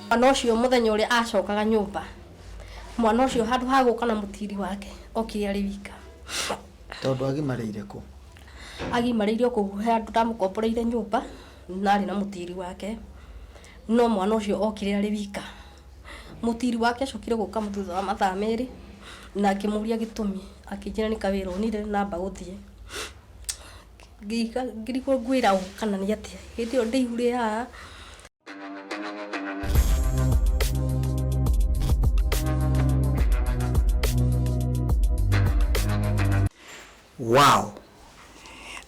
Mwana ũcio mũthenya ũrĩa acokaga nyũmba, mwana ũcio handũ ha gũka na mũtiri wake, okire arĩ wika. Tondũ agimarĩire kũ? Agimarĩire o kũu he handũ ndamũkomboreire nyũmba, na arĩ na mũtiri wake, no mwana ũcio okire arĩ wika. Mũtiri wake acokire gũka thutha wa mathaa merĩ, na ngĩmũria gĩtũmi, akĩnjĩra nĩ kawĩra onire na amba gũthiĩ. Ngĩrigwo ngwĩra ũ kana nĩ atĩa, hĩndĩ ĩyo ndĩ ihu rĩ haha. Wow!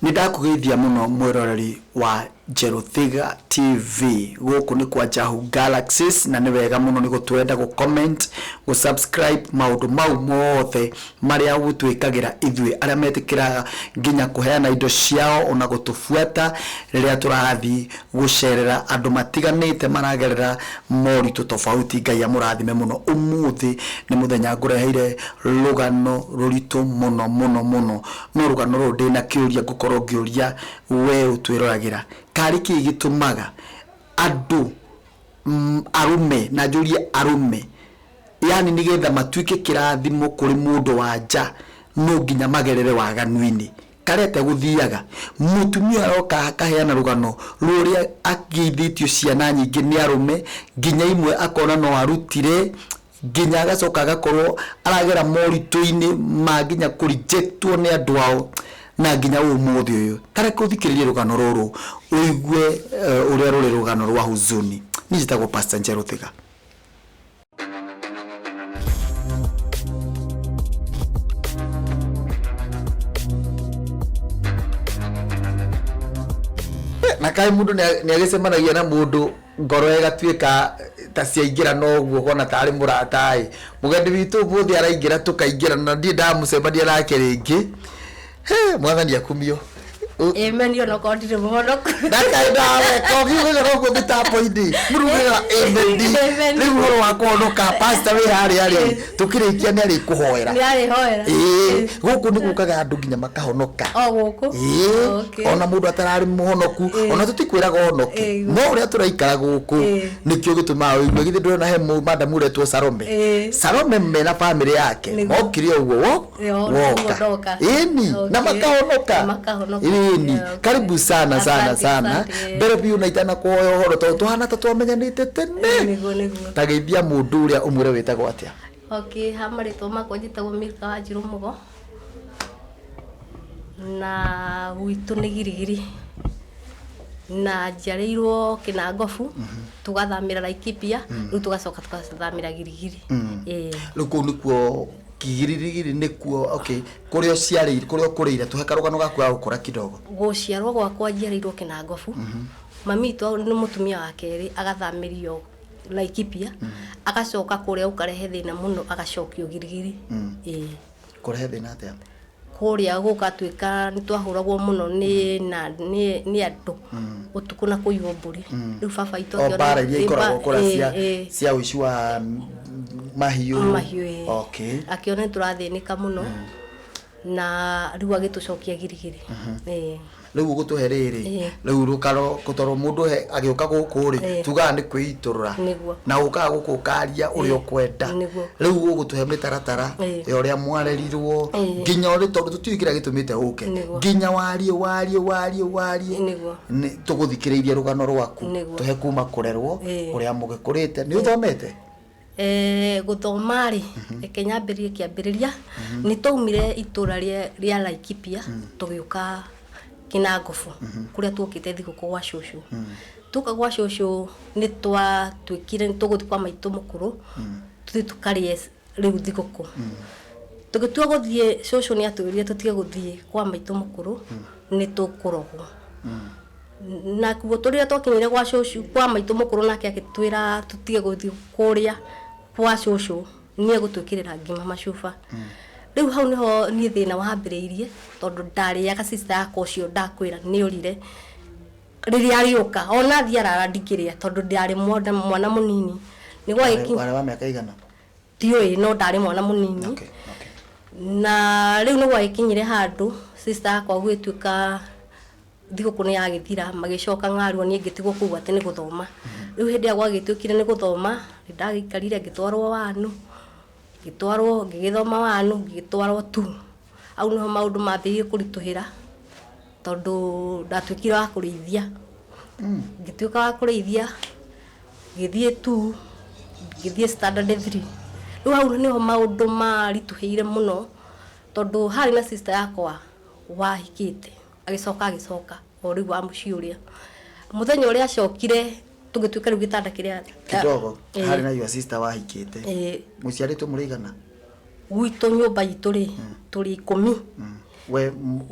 Nĩ ndakũgeithia mũno mwĩroreri wa Njerũthiga TV. Gũkũ nĩ kwa Jahu Galaxies na nĩ wega mũno nĩ gũtwenda gũ comment, gũ subscribe maũndũ mau mothe marĩa ũtwĩkagĩra ithuĩ arĩa metĩkĩraga nginya kũheana indo ciao ona gũtũbuata rĩrĩa tũrathiĩ gũcerera andũ matiganĩte maragerera moritũ tofauti. Ngai amũrathime mũno. Ũmũthĩ nĩ mũthenya ngũreheire rũgano rũritũ mũno mũno mũno. No rũgano rũrũ ndĩna kĩũria ngũkorwo ngĩũria we ũtwĩroragĩra. Karĩ kĩĩ gĩtũmaga andũ arũme, na njũrie arũme, yaani nĩgetha matuĩke kĩrathimo kũrĩ mũndũ wa nja no nginya magerere waganu-inĩ? Karĩa atĩa gũthiaga? Mũtumia aroka akaheana rũgano rwa ũrĩa agĩithĩtio ciana nyingĩ nĩ arũme, nginya imwe akona no arutire, nginya agacoka agakorwo aragera moritũ-inĩ ma nginya kũ reject wo nĩ andũ ao na nginya ũmũthĩ ũyũ. Ta reke ũthikĩrĩrie rũgano rũrũ ũigue ũrĩa rũrĩ rũgano rwa huzuni. Niĩ njĩtagwo Pastor Njerũ Thiga. Na kaĩ mũndũ nĩ agĩcemanagia na mũndũ ngoro ĩgatuĩka ta ciaingĩra na ũguo ũkona tarĩ mũrata ĩ. Mũgeni witũ ũmũthĩ araingĩra tũkaingĩrana na ndirĩ ndamũcemania nake rĩngĩ. He, Mwathani akumio. Amen ona okorwo ndirĩ mũhonoku. Ndakaĩ nawe, kogiugaga noguo mĩtambo-inĩ. Mũrugaga amen. Amen. Rĩu ũhoro wa kũhonoka, pastor wĩ harĩa rĩ, tũkĩrĩkia nĩ arĩkũhoera. Nĩ arĩhoera. Ĩĩ, gũkũ nĩ gũkaga andũ nginya makahonoka. O gũkũ. Ĩĩ, Okay. ona mũndũ atararĩ mũhonoku, ona tũtikwĩraga ũhonoke. No ũrĩa tũraikara gũkũ, nĩkĩo gĩtũmaga ũigue. Githĩ ndũrona he madam ũretwo Salome? Salome mena bamĩrĩ yake, mokire ũguo wo Yo, woka ndoka. ĩni na Okay. makahonoka Na makahonoka. ĩni Yeah, okay. karibu sana sana Asante, sana asante. mbere biũ na itanakuoya ũhoro tondũ tũhana ta twamenyanĩte tene Nĩguo, nĩguo. ta geithia mũndũ ũrĩa ũmwĩre wĩtagwo atĩa. Okay, ha marĩtwa makwa njĩtagwo Milka Wanjirũ Mũgo na gwitũ nĩ Girigiri na njiarĩirwo Kĩnangobu tũgathamĩra Laikipia rĩu tũgacoka tũgathamĩra Girigiri. Ĩĩ. Rĩu kũu nĩkuo Kigirigiri nĩkuo okay kũrĩa ũciarĩire kũrĩa ũkũrĩire tũhe karũgano gaku ga gũkũra kidogo. Gũciarwo gwakwa njiarĩirwo Kĩnangobu mami witũ nĩ mũtumia wa kerĩ agathamĩrio Laikipia agacoka kũrĩa gũkarehe thĩna mũno agacokio Girigiri. Ĩĩ. Kũrehe thĩna atĩa? Kũrĩa gũgatuĩka nĩ twahũragwo mũno nĩ na nĩ nĩ andũ ũtukũ na kũiywo mbũri. Rĩu baba witũ O mbara iria ĩ, ikoragwo kũrĩa ĩ, cia ĩ. cia ũici wa mahiũ. Mahiũ ĩ. Okay. Akĩona nĩ tũrathĩnĩka mũno na rĩu agĩtũcokia Girigiri. Ĩĩ. Rĩu ũgũtũhe rĩrĩ, Ĩĩ. rĩu rũkaro tondũ mũndũ agĩũka gũkũ rĩ, Ĩĩ. tugaga nĩ kwĩitũrũra. Nĩguo. Na ũkaga gũkũ ũkaria ũrĩa ũkwenda. Nĩguo. Rĩu ũgũtũhe mĩtaratara Ĩĩ. ya ũrĩa mwarerirwo, Ĩĩ. nginya ũrĩ tondũ tũtiũĩ kĩrĩa gĩtũmĩte ũke. Nĩguo. Nginya warie warie warie warie. Nĩguo. Nĩ tũgũthikĩrĩirie rũgano rwaku. Nĩguo. Tũhe kuma kũrerwo, Ĩĩ. ũrĩa mũgĩkũrĩte. Nĩ ũthomete? Gũthoma rĩ, reke nyambĩrĩrie kĩambĩrĩria, nĩ twaumire itũra rĩa Laikipia tũgĩũka Kĩnangobu kũrĩa tuokĩte thigũkũ gwa cũcũ. Tuoka gwa cũcũ nĩ twatuĩkire nĩ tũgũthiĩ kwa maitũ mũkũrũ tũthiĩ tũkarĩe rĩu thigũkũ. Tũgĩtua gũthiĩ cũcũ nĩ atwĩrire tũtige gũthiĩ kwa maitũ mũkũrũ nĩ tũkũrogwo. Nakuo rĩrĩa twakinyire gwa cũcũ, kwa maitũ mũkũrũ nake agĩtwĩra tũtige gũthiĩ kũrĩa gwa cũcũ nĩ egũtwĩkĩrĩra ngima macuba. Rĩu hau nĩho niĩ thĩna wambĩrĩirie tondũ ndarĩaga sister yakwa ũcio ndakwĩra nĩ orire, rĩrĩa arĩũka ona athiĩ arara ndingĩrĩa tondũ ndarĩ mwana mũnini. Nĩ gwagĩkinya. Warĩ wa mĩaka ĩigana? Ndiũĩ no ndarĩ mwana mũnini. Okay, okay. Na rĩu nĩ gwagĩkinyire handũ sister yakwa gũgĩtuĩka thigũkũ nĩ yagĩthira magĩcoka ng'arua niĩ ngĩtigwo kũu atĩ nĩ gũthoma. Rĩu hĩndĩ ĩrĩa gwagĩtuĩkire nĩ gũthoma, nĩ ndagĩikarire ngĩtwarwo wanu, ngĩtwarwo ngĩgĩthoma wanu, ngĩgĩtwarwo tu. Hau nĩho maũndũ mambĩrĩirie kũritũhĩra tondũ ndatuĩkire wa kũrĩithia. Ngĩtuĩka wa kũrĩithia, ngĩthiĩ tu, ngĩthiĩ standard 3. Rĩu hau nĩho maũndũ maritũhĩire mũno tondũ harĩ na sister yakwa wahikĩte, agĩcoka agĩcoka o rĩu wa mũciĩ ũrĩa. Mũthenya ũrĩa acokire tũgĩtuĩka rĩu gĩtanda kĩrĩa Kidogo harĩ na your sister wahikĩte. Mũciarĩtwo mũrĩ aigana? Gwitũ nyũmba itũ rĩ, tũrĩ 10. We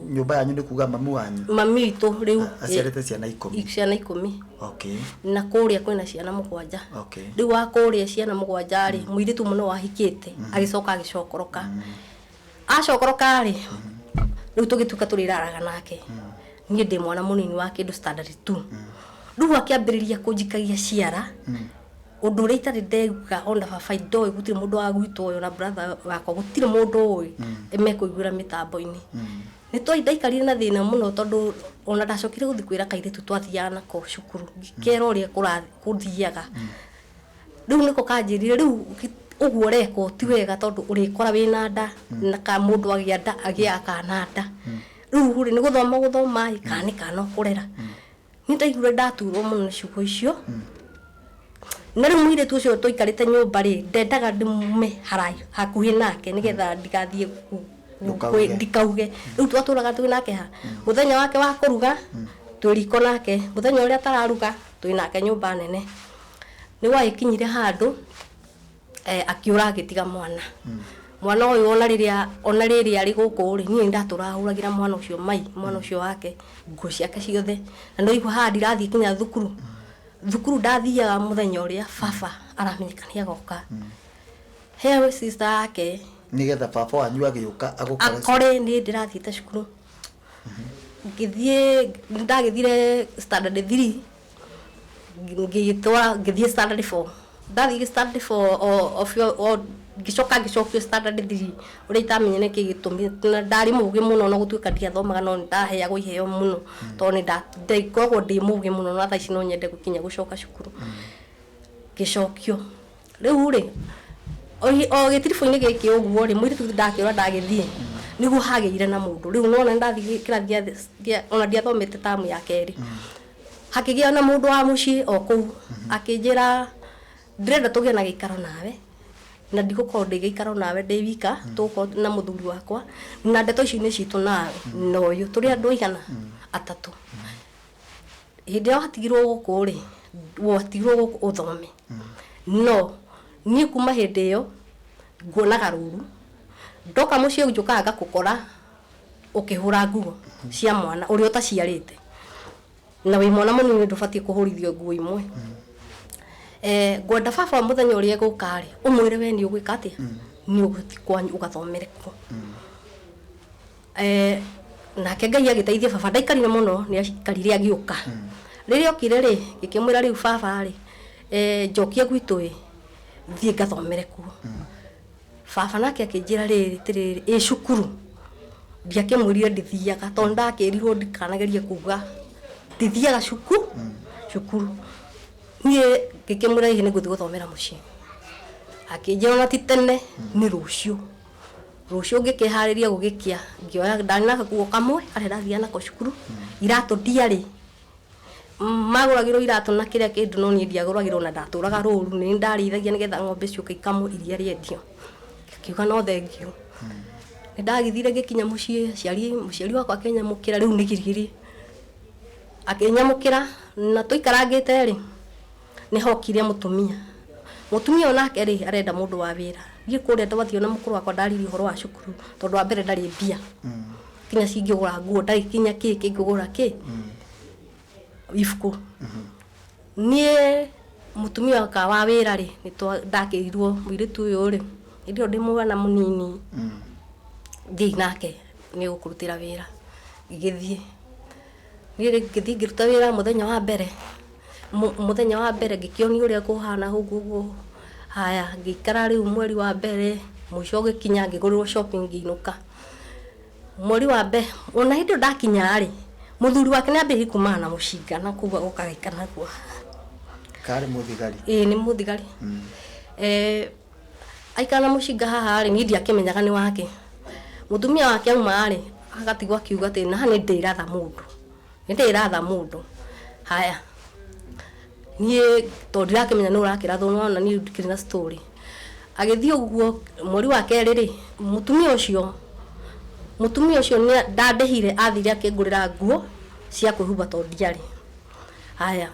nyũmba yanyu nĩ kuga mamu wanyu? Mami witũ rĩu aciarĩte ciana 10. Ciana 10. Okay. Na kũrĩa kwĩna ciana 7. Okay. Rĩu wa kũrĩa ciana 7 rĩ, mũirĩtu mũno wahikĩte, agĩcoka agĩcokoroka. Acokoroka rĩ, rĩu tũgĩtuĩka tũrĩraraga nake. Niĩ ndĩ mwana mũnini wa kĩndũ standard 2. Rĩu akĩambĩrĩria kũnjikagia ciara. Ũndũ ũrĩa itarĩ ndeuga ona baba ndoĩ, gũtirĩ mũndũ wa gwitũ ũyũ na brother wakwa, gũtirĩ mũndũ ũĩ mekũiguĩra mĩtambo-inĩ. Nĩ ndaikarire na thĩna mũno tondũ ona ndacokire gũthiĩ kwĩra kairĩtu twathiaga nako cukuru, ngĩkera ũrĩa kũthiaga. Rĩu nĩko kanjĩrire rĩu ũguo ũrekwo ti wega tondũ ũrĩkora wĩna nda, na ka mũndũ agĩa nda agĩaga kana nda. Rĩu rĩ, nĩ gũthoma gũthoma ĩ, kana nĩ kana ũkũrera. Nĩ ndaiguire ndaturwo mũno nĩ ciugo icio. Na rĩu mũirĩtu ũcio tũikarĩte nyũmba rĩ, ndendaga ndĩmume haraihu hakuhĩ nake nĩgetha ndigathiĩ ndikauge. Rĩu twatũraga twĩ nake ha. Mũthenya wake wa kũruga twĩ riko nake, mũthenya ũrĩa atararuga twĩ nake nyũmba nene. Nĩ gwagĩkinyire handũ akiũra agĩtiga mwana. Mwana ũyũ ona rĩrĩa arĩ gũkũ rĩ, niĩ nĩndatũraga hũragĩra mwana ũcio mai, mwana ũcio wake, nguo ciake ciothe. Na nĩwaigua haha ndirathiĩ kinya thukuru. Thukuru ndathiaga mũthenya ũrĩa baba aramenyeka nĩagoka. He sister yake. Nĩgetha baba wanyu agĩũka agũkore. Akore niĩ ndĩrathiĩte cukuru. Ngĩthiĩ, nĩndagĩthire standard 3, ngĩthiĩ standard 4. Ndathiĩ standard 4 o ngĩcoka ngĩcokio standard 3 ũrĩa itamenyire nĩkĩ gĩtũmire. Na ndarĩ mũgĩ mũno na gũtuĩka ndiathomaga no nĩndaheagwo iheo mũno tondũ nĩngoragwo ndĩ mũgĩ mũno na thaa ici no nyende gũkinya gũcoka cukuru. Ngĩcokio. Rĩu rĩ, o gĩtiribũ-inĩ gĩkĩ ũguo rĩ, mũirĩtu ndakĩũra ndagĩthiĩ, nĩguo hagĩire na mũndũ. Rĩu nĩwona nĩndathiĩ kĩrathi gĩa ona ndiathomete tamu ya kerĩ. Hakĩgĩa na mũndũ wa mũciĩ o kũu, akĩnjĩra ndĩrenda tũgĩe na gĩikaro nawe, na ndigũkorwo ndĩ gĩikaro nawe ndĩ wika, tũgũkorwo na mũthuri wakwa, na ndeto ici nĩ citũ nawe, na ũyũ, tũrĩ andũ aigana? 3. Hĩndĩ ĩrĩa watigirwo gũkũ rĩ, watigirwo gũkũ ũthome. No niĩ kuma hĩndĩ ĩyo nguonaga rũru. Ndoka mũciĩ njũkaga ngakũkora ũkĩhũra nguo cia mwana ũrĩa ũtaciarĩte. Na wĩ mwana mũnini ndũbatiĩ kũhũrithio nguo imwe. Ngwenda baba mũthenya ũrĩa egũka rĩ, ũmwĩre we nĩ ũgwĩka atĩa? Nĩ ũgũthiĩ kwanyu ũgathomere kuo. Nake Ngai agĩteithia baba, ndaikarire mũno, nĩ aikarire agĩũka. Rĩrĩa okire rĩ, ngĩkĩmwĩra rĩu baba rĩ, njokie gwitũ ĩ, thiĩ ngathomere kuo. Baba nake akĩnjĩra rĩrĩ, atĩrĩrĩ, ĩ cukuru. Ndiakĩmwĩrire ndithiaga, tondũ ndakĩrirwo ndikanagerie kuga ndithiaga cukuru. Niĩ ngĩkĩmwĩra hihi nĩngũthiĩ gũthomera mũciĩ. Akĩnjĩra ona ti tene, nĩ rũciũ. Rũciũ ngĩkĩharĩria gũgĩkĩa, ngĩoya ndarĩ na gakuo kamwe karĩa ndathiaga nako cukuru, iratũ ndiarĩ. Magũragĩrwo iratũ na kĩrĩa kĩndũ no niĩ ndiagũragĩrwo na ndatũraga rũru, nĩ ndarĩithagia nĩgetha ng'ombe ciũke ikamwo iria rĩendio. Ngiuga no thengiũ. Nĩ ndagĩthire ngĩkinya mũciĩ, mũciari wakwa akĩnyamũkĩra, rĩu nĩ girigiri. Akĩnyamũkĩra na tũikarangĩte rĩ, nĩ hokire mũtumia. Mũtumia onake rĩ, arenda mũndũ wa wĩra. Niĩ kũrĩa twathiĩ na mũkũrũ wakwa ndaririe ũhoro wa cukuru, tondũ wa mbere ndarĩ mbia. Kinya cingĩgũra nguo, ndarĩ kinya kĩ kĩngĩgũra kĩ. Ibuku. Niĩ mũtumia wakwa wa wĩra rĩ, ndakĩrirwo mũirĩtu ũyũ rĩ, hĩndĩ ĩyo ndĩ mwana mũnini. Thiĩi nake, nĩ egũkũrutĩra wĩra. Ngĩgĩthiĩ. Niĩ rĩ, ngĩthiĩ ngĩruta wĩra mũthenya wa mbere. Mũthenya wa mbere ngĩkĩonio ũrĩa kũhana ũguo ũguo. Haya, ngĩikara rĩu mweri wa mbere, mũico ũgĩkinya ngĩgũrĩrwo shopping ngĩinũka. Mweri wa mbere, ona hĩndĩ ĩyo ndakinya rĩ, mũthuri wake nĩ ambĩrĩirie kumana na mũcinga na kuga gũka gaikara naguo. Karĩ mũthigari? Ĩĩ, nĩ mũthigari. Aikara na mũcinga haha rĩ, niĩ ndiakĩmenyaga nĩ wake. Mũtumia wake auma rĩ, agatigwo akiuga atĩ na nĩ ndĩratha mũndũ, nĩ ndĩratha mũndũ. Haya, niĩ tondũ ndirakĩmenya nĩ ũrakĩrathwo, nĩwona niĩ ndikĩrĩ na story. Agĩthiĩ ũguo mweri wa kerĩ rĩ, mũtumia ũcio nĩ ndandĩhire, athire akĩngũrĩra nguo cia kwĩhumba tondũ ndiarĩ. Haya,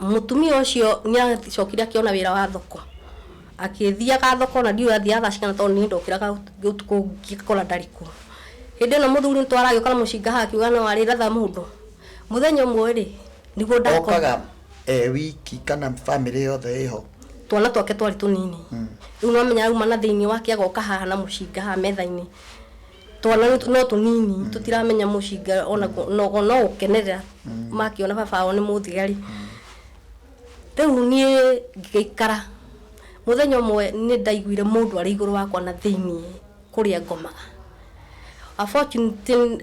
mũtumia ũcio nĩ acokire akĩona wĩra wa thoko, akĩthiaga thoko na ndiũĩ athiaga thaa cigana, tondũ niĩ ndokĩraga ũtukũ ngĩkora ndarĩ kuo. Hĩndĩ ĩno mũthuri nĩtwaragĩũka na mũcinga haha akiuga no arĩratha mũndũ. Mũthenya ũmwe rĩ, nĩguo ndakora Okaga e wiki kana family yothe ĩho? Twana twake twarĩ tũnini. Rĩu nomenya auma na thĩinĩ wake agoka haha na mũcinga haha metha-inĩ. Twana no tũnini, tũtiramenya mũcinga ona no gũkenerera makĩona baba wao nĩ mũthigari. Rĩu niĩ ngĩgĩikara. Mũthenya ũmwe nĩ ndaiguire mũndũ arĩ igũrũ wakwa na thĩiniĩ kũrĩa ngomaga. Unfortunately,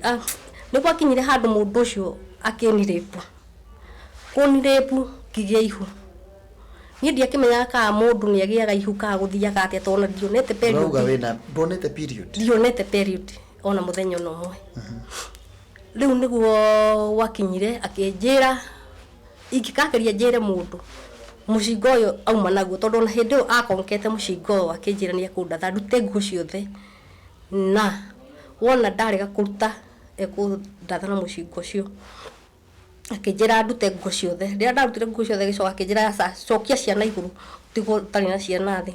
nĩ gwakinyire handũ mũndũ ũcio akĩnirĩpu, kũnirĩpu ngĩgĩa ihu. Niĩ ndiakĩmenyaga kana mũndũ nĩ agĩaga ihu kana gũthiaga atĩa, tondũ ona ndionete period. Ũrauga wĩna ndwonete period? Ndionete period ona mũthenya ona ũmwe. Rĩu nĩguo gwakinyire akĩnjĩra ingĩkageria njĩre mũndũ mũcinga ũyũ auma naguo, tondũ ona hĩndĩ ĩyo akonkete mũcinga ũyũ akĩnjĩra nĩ ekũndatha ndute nguo ciothe, na wona ndarega kũruta ekũndatha na mũcinga ũcio. Akĩnjĩra ndute nguo ciothe. Rĩrĩa ndarutire nguo ciothe, agĩcoka akĩnjĩra, aca, cokia ciana igũrũ, tigwo ũtarĩ na ciana thĩ,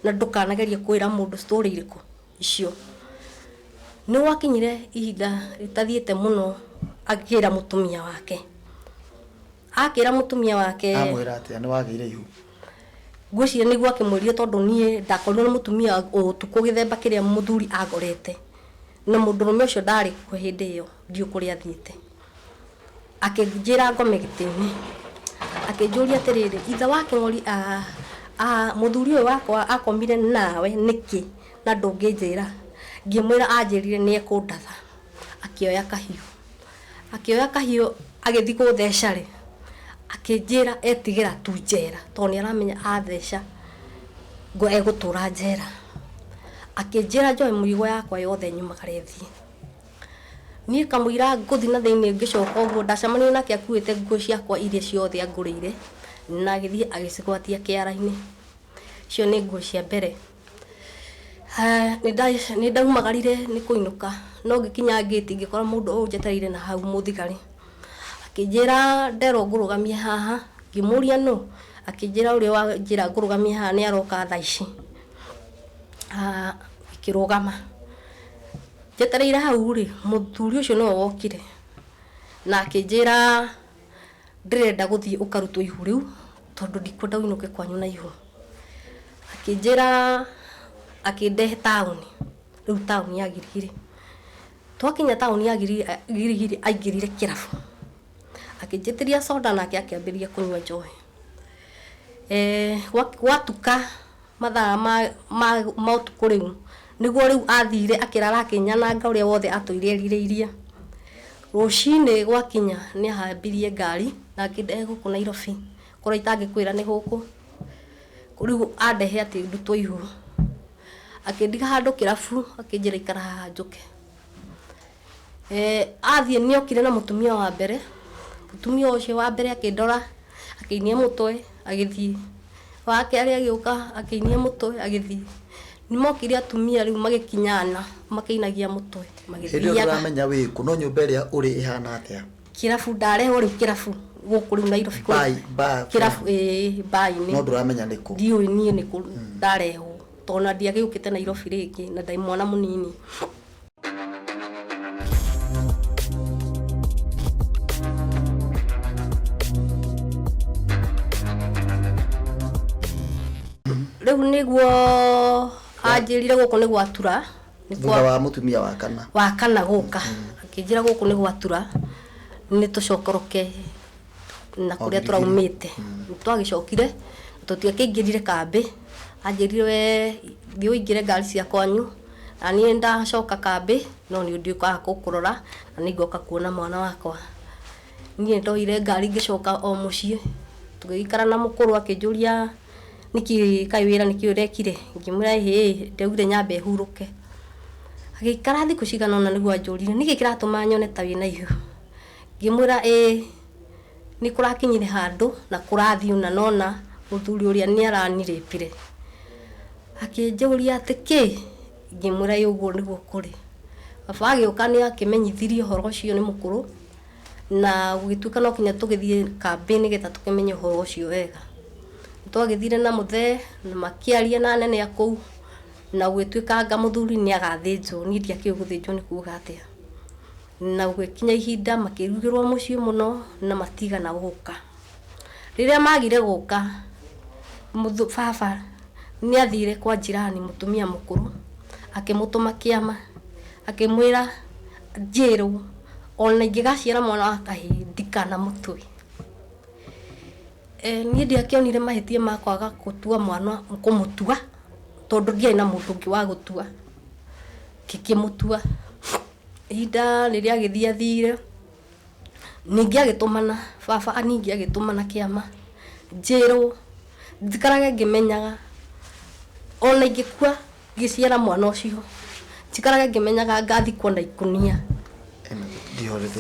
na ndũkanagerie kwĩra mũndũ story irĩkũ icio. Nĩ gwakinyire ihinda rĩtathiĩte mũno akĩra mũtumia wake, akĩra mũtumia wake. Amwĩra atĩa nĩ wagĩire ihu? Ngwĩciria nĩguo akĩmwĩrire, tondũ niĩ ndakorirwo na mũtumia ũtukũ gĩthemba kĩrĩa mũthuri angorete, na mũndũrũme ũcio ndarĩ kuo hĩndĩ ĩyo, ndiũ kũrĩa athiĩte. Akĩnjĩra ngome gĩtĩ-inĩ, akĩnjũria atĩrĩrĩ, ithe wa kĩng'ori mũthuri ũyũ wakwa akomire nawe nĩkĩ na ndũngĩnjĩra? Ngĩmwĩra anjĩrire nĩ ekũndatha. Akĩoya kahiũ agĩthiĩ gũtheca rĩ, akĩnjĩra etigĩra tu njera, tondũ nĩ aramenya atheca ngo egũtũra njera. Akĩnjĩra njoe mũrigo yakwa yothe nyumagare thiĩ. Niĩ kamũira ngũthi na thĩinĩ ngĩcoka ũguo, ndacemanirie nake akuĩte nguo ciakwa iria ciothe angũrĩire, na agĩthiĩ agĩcigwatia kĩara-inĩ. Icio nĩ nguo cia mbere. Nĩ ndaumagarire nĩ kũinũka, no ngĩkinya ngĩti ngĩkora mũndũ ũyũ njetereire na hau, mũthigari. Akĩnjĩra nderwo ngũrũgamie haha. Ngĩmũria nũ, akĩnjĩra ũrĩa wanjĩra ngũrũgamie haha nĩ aroka thaa ici. Ngĩrũgama njetereire hau rĩ, mũthuri ũcio nĩwe wokire na akĩnjĩra ndĩrenda gũthiĩ ũkarutwo ihu rĩu, tondũ ndikwenda ũinũke kwanyu na ihu. Akĩnjĩra, akĩndehe taũni, rĩu taũni ya Girigiri. Twakinya taũni ya Girigiri, aingĩrire kĩrabu, akĩnjĩtĩria soda, nake akĩambĩrĩria kũnyua njohi. Gwatuka mathaa ma ũtukũ, rĩu nĩguo rĩu athire akĩrara akĩnyananga ũrĩa wothe atũire erirĩirie. Rũcinĩ gwakinya nĩ ahambirie ngari na akĩndehe gũkũ Nairobi, kũrĩa itangĩkwĩra nĩ gũkũ. Rĩu andehe atĩ ndutwo ihu, akĩndiga handũ kĩrabu, akĩnjĩra ikara haha njũke. Athiĩ nĩ okire na mũtumia wa mbere. Mũtumia ũcio wa mbere akĩndora, akĩinia mũtwe, agĩthiĩ. Wa kerĩ agĩũka, akĩinia mũtwe, agĩthiĩ. Nĩ mokire atumia rĩu magĩkinyana makĩinagia mũtwe. Hĩndĩ ĩyo Magĩthiaga. Ndũramenya wĩkũ, no nyũmba ĩrĩa ũrĩ ĩhana atĩa? Kĩrabu ndarehwo rĩu, kĩrabu gũkũ rĩu Nairobi Bar, bar. Kĩrabu, ĩĩ, bar-inĩ. No ndũramenya nĩ kũ? Ndiũĩ niĩ nĩ kũ ndarehwo, tondũ ona ndiagĩũkĩte Nairobi rĩngĩ na ndĩ mwana mũnini. Rĩu nĩguo anjĩrire gũkũ nĩ gwatura. Nĩ Thutha wa mũtumia wa kana? Wa kana gũka akĩnjĩra gũkũ nĩ gwatura, nĩ tũcokoroke na kũrĩa Girigiri. Tũraumĩte. Twagĩcokire tũtiakĩingĩrire kambĩ, anjĩrire we thiĩ ũingĩre ngari cia kwanyu, na niĩ ndacoka kambĩ no nĩ ndiũkaga gũkũrora na nĩ ngoka kuona mwana wakwa. Niĩ ndoire ngari ngĩcoka o mũciĩ. Tũgĩikara na mũkũrũ akĩnjũria nĩkĩ kaĩ wĩra nĩkĩ ũrekire, ngĩmwĩra ĩhĩ ndaugire nyambe hurũke. Agĩikara thikũ cigana ũna nĩguo anjũrire nĩkĩ kĩratũma nyone ta wĩna ihu, ngĩmwĩra ĩĩ nĩ kũrakinyire handũ na kũrathiĩ ũna nona mũthuri ũrĩa nĩ aranirĩpire. Akĩnjũria atĩ kĩ, ngĩmwĩra ĩĩ ũguo nĩguo kũrĩ. Baba agĩũka nĩ akĩmenyithirie ũhoro ũcio nĩ mũkũrũ, na gũgĩtuĩka no kinya tũgĩthiĩ kambĩ nĩgetha tũkĩmenye ũhoro ũcio wega. Twagĩthire na mũthee na makĩaria na anene a kũu, na gũgĩtuĩka anga mũthuri nĩ agathĩnjwo, niĩ ndiakĩũĩ gũthĩnjwo nĩ kuga atĩa. Na gũgĩkinya ihinda makĩrugĩrwo mũciĩ mũno na matigana gũka. Rĩrĩa magire gũka, baba nĩ athire kwa jirani mũtumia mũkũrũ, akĩmũtũma kĩama, akĩmwĩra njĩrwo ona ingĩgaciara mwana wa kahĩĩ ndikanamũtue. Niĩ ndiakĩonire mahĩtia ma kwaga gũtua mwana kũmũtua, tondũ ndiarĩ na mũndũ ũngĩ wa gũtua, ngĩkĩmũtua. Ihinda rĩrĩa agĩthiathire, ningĩ agĩtũmana baba ningĩ agĩtũmana kĩama njĩrwo njikarage ngĩmenyaga ona ingĩkua ngĩciara mwana ũcio, njikarage ngĩmenyaga ngathikwo na ikũnia.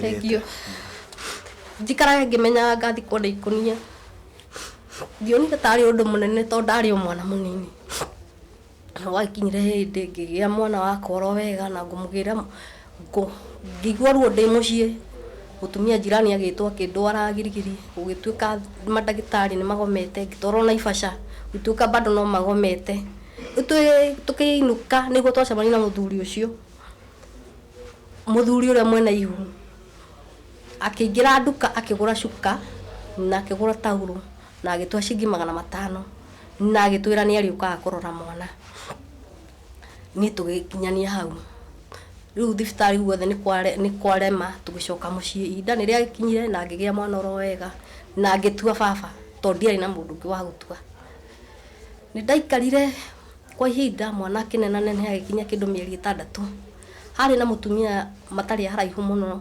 Thank you. Njikarage ngĩmenyaga ngathikwo na ikũnia. Ndionire tarĩ ũndũ mũnene tondũ ndarĩ o mwana mũnini. Gwakinyire hĩndĩ ngĩgĩa mwana wakwa oro wega na ngũmũgĩra ngĩigua ruo ndĩ mũciĩ, mũtumia jirani agĩtwo akĩndwara Girigiri, gũgĩtuĩka mandagĩtarĩ nĩ magomete, ngĩtwarwo Naivasha, gũgĩtuĩka bado no magomete. Rĩu tũkĩinũka nĩguo twacemania na mũthuri ũcio, mũthuri ũrĩa mwene ihu, akĩingĩra nduka akĩgũra cuka na akĩgũra taurũ na agĩtũhe ciringi 500 na agĩtwĩra nĩ arĩũkaga kũrora mwana. Niĩ tũgĩkinyania hau. Rĩu thibitarĩ guothe nĩ kwarema, tũgĩcoka mũciĩ. Ihinda nĩ rĩakinyire na ngĩgĩa mwana oro wega na ngĩtua baba tondũ ndiarĩ na mũndũ ũngĩ wa gũtua. Nĩ ndaikarire kwa ihinda mwana akĩnenaneneha agĩkinya kĩndũ mĩeri 6. Harĩ na mũtumia matarĩ haraihu mũno,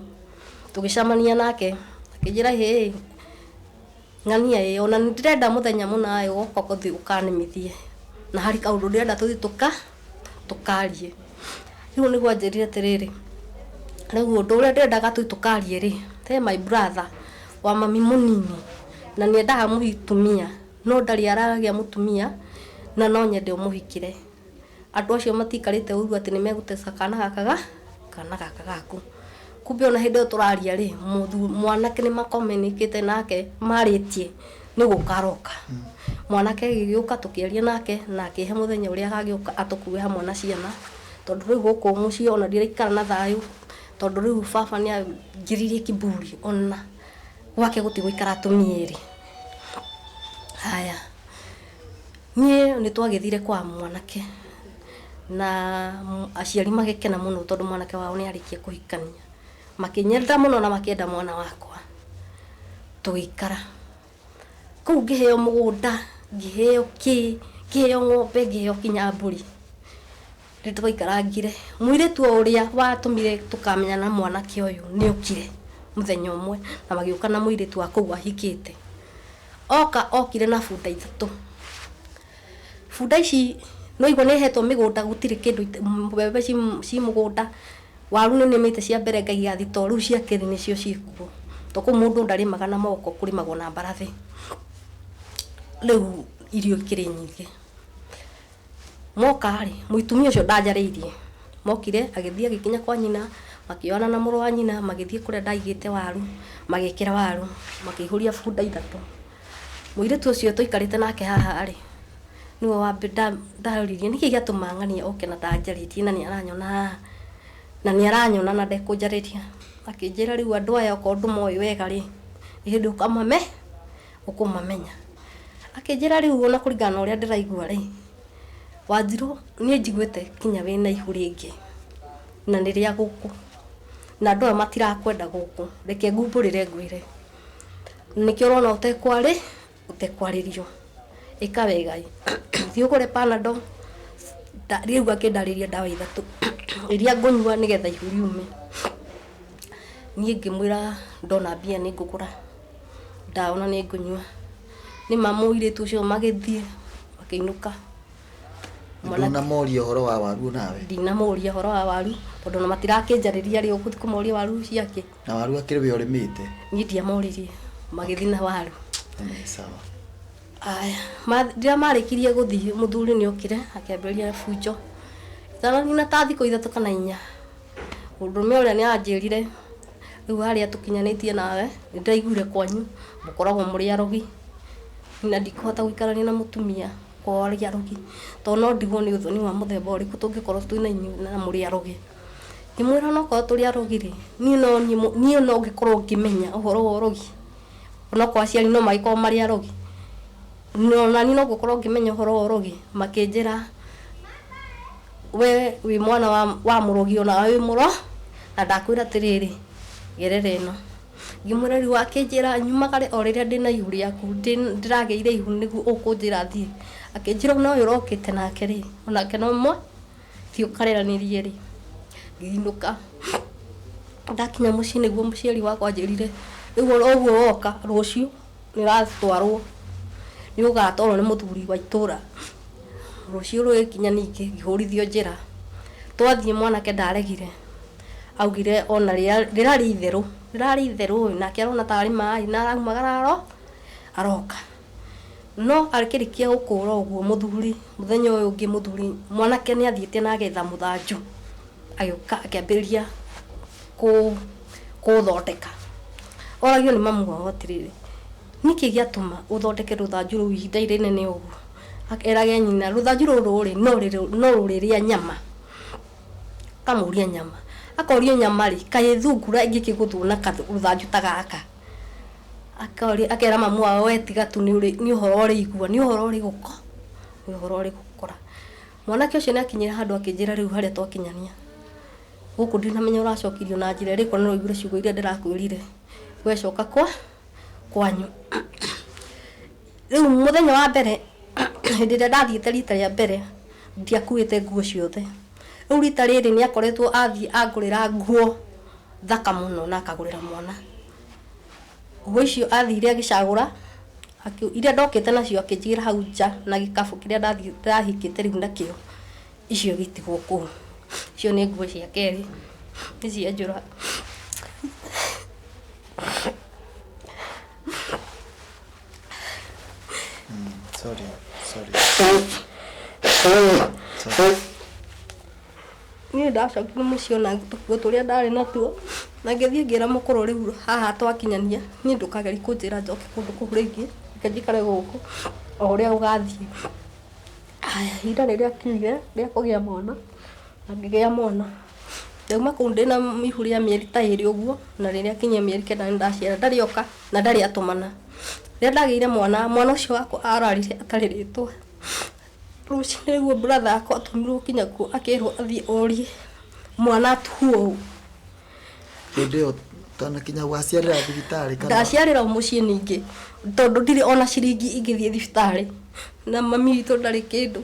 tũgĩcemania nake akĩnjĩra hĩ ng'ania ĩ ona nĩ ndĩrenda mũthenya mũna ĩ ũgoka ũthiĩ ũkanĩmithie, na harĩ kaũndũ ndĩrenda tũthiĩ tũkarie. Rĩu nĩguo anjĩrire atĩrĩrĩ, rĩu ũndũ ũrĩa ndĩrendaga tũthiĩ tũkarie rĩ, he my brother wa mami mũnini na nĩ endaga mũtumia no ndarĩ aragĩa mũtumia na no nyende ũmũhikĩre. Andũ acio matiikarĩte ũru atĩ nĩ megũteca kana gaka kana gaka gaku. Kumbe ona hĩndĩ ĩyo tũraria rĩ, mwanake nĩ makominikĩte nake marĩtie nĩ gũka aroka. Mwanake agĩgĩũka tũkĩaria nake na akĩhe mũthenya ũrĩa agagĩũka atũkue hamwe na ciana, tondũ rĩu gũkũ mũciĩ ona ndiraikara na thayũ, tondũ rĩu baba nĩ angiririe kiburi ona gwake gũtigũikara atumia erĩ. Haya, niĩ nĩ twagĩthire kwa mwanake na aciari magĩkena mũno tondũ mwanake wao nĩ arĩkia kũhikania. Makĩnyenda mũno na makĩenda mwana wakwa. Tũgĩikara kũu, ngĩheo mũgũnda, ngĩheo kĩ, ngĩheo ng'ombe, ngĩheo kinya mbũri. Nĩ twaikarangire. Mũirĩtu o ũrĩa watũmire tũkamenyana na mwanake ũyũ nĩ okire mũthenya ũmwe na magĩũka na mũirĩtu wa kũu ahikĩte. Oka okire na bunda 3. Bunda ici no igua nĩ hetwo mĩgũnda gũtirĩ kĩndũ, mbembe ci mũgũnda, waru nĩ nĩmĩte cia mbere ngaiga thitoo, rĩu cia kerĩ nĩcio ciĩkuo. To kũu mũndũ ndarĩmaga na moko, kũrĩmagwo na mbarathi. Rĩu irio ikĩrĩ nyingĩ. Moka rĩ, mũtumia ũcio ndanjarĩirie. Mokire agĩthiĩ agĩkinya kwa nyina, makĩoyana na mũrũ wa nyina, magĩthiĩ kũrĩa ndaigĩte waru, magĩkĩra waru, makĩihũria bunda 3. Mũirĩtu ũcio tũikarĩte nake haha rĩ, nĩwe ndaririe nĩkĩ gĩatũma ng'ania oke na ndanjarĩtie na nĩ aranyona haha, na nĩ aranyona na ndekũnjarĩria. Akĩnjĩra rĩu andũ aya okorwo ndũmoĩ wega rĩ, nĩ hĩndĩ ũkũmamenya. Akĩnjĩra rĩu ona kũringana na ũrĩa ndĩraigua rĩ, Wanjirũ niĩ njiguĩte kinya wĩna ihu rĩngĩ na nĩ rĩa gũkũ, na andũ aya matirakwenda gũkũ, reke ngumbũrĩre ngwĩre. Nĩkĩo ũrona ũtekwarĩrio. Ĩka wega thiĩ ũgũre Panadol. Rĩu akĩndarĩria ndawa 3 iria ngũnyua nĩgetha ihu riume. Niĩ ngĩmwĩra ndona mbia nĩ ngũgũra ndawa na nĩ ngũnyua. Nĩ ma mũirĩtu ũcio magĩthiĩ makĩinũka. Ndũnamoria ũhoro wa waru nawe? Ndinamũria ũhoro wa waru tondũ ona matirakĩnjarĩria rĩ, ũgũthiĩ kũmoria waru ciake. Na waru akĩrĩ we ũrĩmĩte? Niĩ ndiamoririe, magĩthiĩ na waru. Nĩ sawa. Aya, rĩrĩa marĩkirie gũthiĩ mũthuri nĩ okire akĩambĩrĩria bunjo. Itananina ta thikũ 3 kana 4, mũndũrũme ũrĩa nĩ anjĩrire rĩu harĩa tũkinyanĩtie nawe nĩ ndaiguire kwanyu mũkoragwo mũrĩ arogi na ndikũhota gũikarania na mũtumia kwao arĩ arogi tondũ no ndigwo nĩ ũthoni wa mũthemba ũrĩkũ tũngĩkorwo twĩna inyuĩ na mũrĩ arogi. Ngĩmwĩra onokorwo tũrĩ arogi rĩ, niĩ no ngĩkorwo ngĩmenya ũhoro wa ũrogi, onokorwo aciari no magĩkorwo marĩ arogi, no nani no ngũkorwo ngĩmenya ũhoro wa ũrogi. Makĩnjĩra we wĩ mwana wa mũrogi ona wĩ mũro, na ndakwĩra atĩrĩrĩ gerera ĩno. Ngĩmwĩra rĩu akĩnjĩra nyumagare o rĩrĩa ndĩna ihu rĩaku, ndĩragĩire ihu nĩguo ũkũnjĩra thiĩ. Akĩnjĩra ona ũyũ ũrokĩte nake rĩ, onake no mwe thiĩ ũkareranĩrie rĩ. Ngĩinũka, ndakinya mũciĩ nĩguo mũciari wakwa anjĩrire rĩu oro ũguo woka rũciũ nĩ ũratwarwo, nĩ ũgatwarwo nĩ mũthuri wa itũra. Rũciũ rũgĩkinya ningĩ ngĩhũrithio njĩra. Twathiĩ mwanake ndaregire, augire ona rĩrarĩ itherũ, rĩrarĩ itherũ nake arona tarĩ maĩ na araumagara aroka. No akĩrĩkia gũkũra ũguo mũthuri, mũthenya ũyũ ũngĩ mũthuri mwanake nĩ athiĩte na agetha mũthanju, agĩũka akĩambĩrĩria kũũthondeka. Oragio nĩ mamu wao atĩrĩrĩ, nĩkĩ gĩatũma ũthondeke rũthanju rũu ihinda inene ũguo? Akerage nyina rũthanju rũrũ rĩ no rũrĩrĩa nyama. Akamũria nyama, akorio nyama rĩ, kaĩ thungura ĩngĩkĩgũthwo na rũthanju ta gaka? Akoria, akera mamu wao we tiga tu nĩ ũhoro ũrĩigua, nĩ ũhoro ũrĩ nĩ ũhoro ũrĩ gũkora. Mwanake ũcio nĩ akinyire handũ akĩnjĩra rĩu harĩa twakinyania gũkũ ndinamenya ũracokirio na njĩra ĩrĩkũ, no ũigue ciugo iria ndĩrakwĩrire we coka kwanyu. Rĩu mũthenya wa mbere hĩndĩ ĩrĩa ndathiĩte rita rĩa mbere ndiakuĩte nguo ciothe. Rĩu rita rĩrĩ nĩ akoretwo athiĩ angũrĩra nguo thaka mũno na akagũrĩra mwana. Nguo icio athire agĩcagũra, iria ndokĩte nacio akĩnjigĩra hau nja na gĩkabũ kĩrĩa ndahingĩte rĩu nakĩo, icio gĩtigwo kũu. Icio nĩ nguo cia kerĩ, nĩ cia njũra. Sorry, sorry. Sorry. Niĩ ndacokire mũciĩ ona tũkuo tũrĩa ndarĩ natuo, na ngĩthiĩ ngĩra mũkũrũ rĩu haha twakinyania, niĩ ndũkagerie kũnjĩra njoke kũndũ kũu rĩngĩ, reke njikare gũkũ o ũrĩa gũgathiĩ. Haya, ihinda nĩ rĩakinyire rĩa kũgĩa mwana, na ngĩgĩa mwana. Ndauma kũu ndĩna ihu rĩa mĩeri ta 2 ũguo, na rĩrĩa kinyia mĩeri 9 nĩ ndaciara, ndarĩ oka na ndarĩ atũmana. Rĩrĩa ndagĩire mwana, mwana ũcio wakwa ararire atarĩ rĩtwa. Rũcinĩ nĩguo brother yakwa atũmirwo kinya kuo akĩrwo athiĩ orie mwana atuo ũũ. Hĩndĩ ĩyo ũtanakinya waciarĩra thibitarĩ kana? Ndaciarĩra o mũciĩ ningĩ, tondũ ndirĩ ona ciringi ingĩthiĩ thibitarĩ, na mami witũ ndarĩ kĩndũ,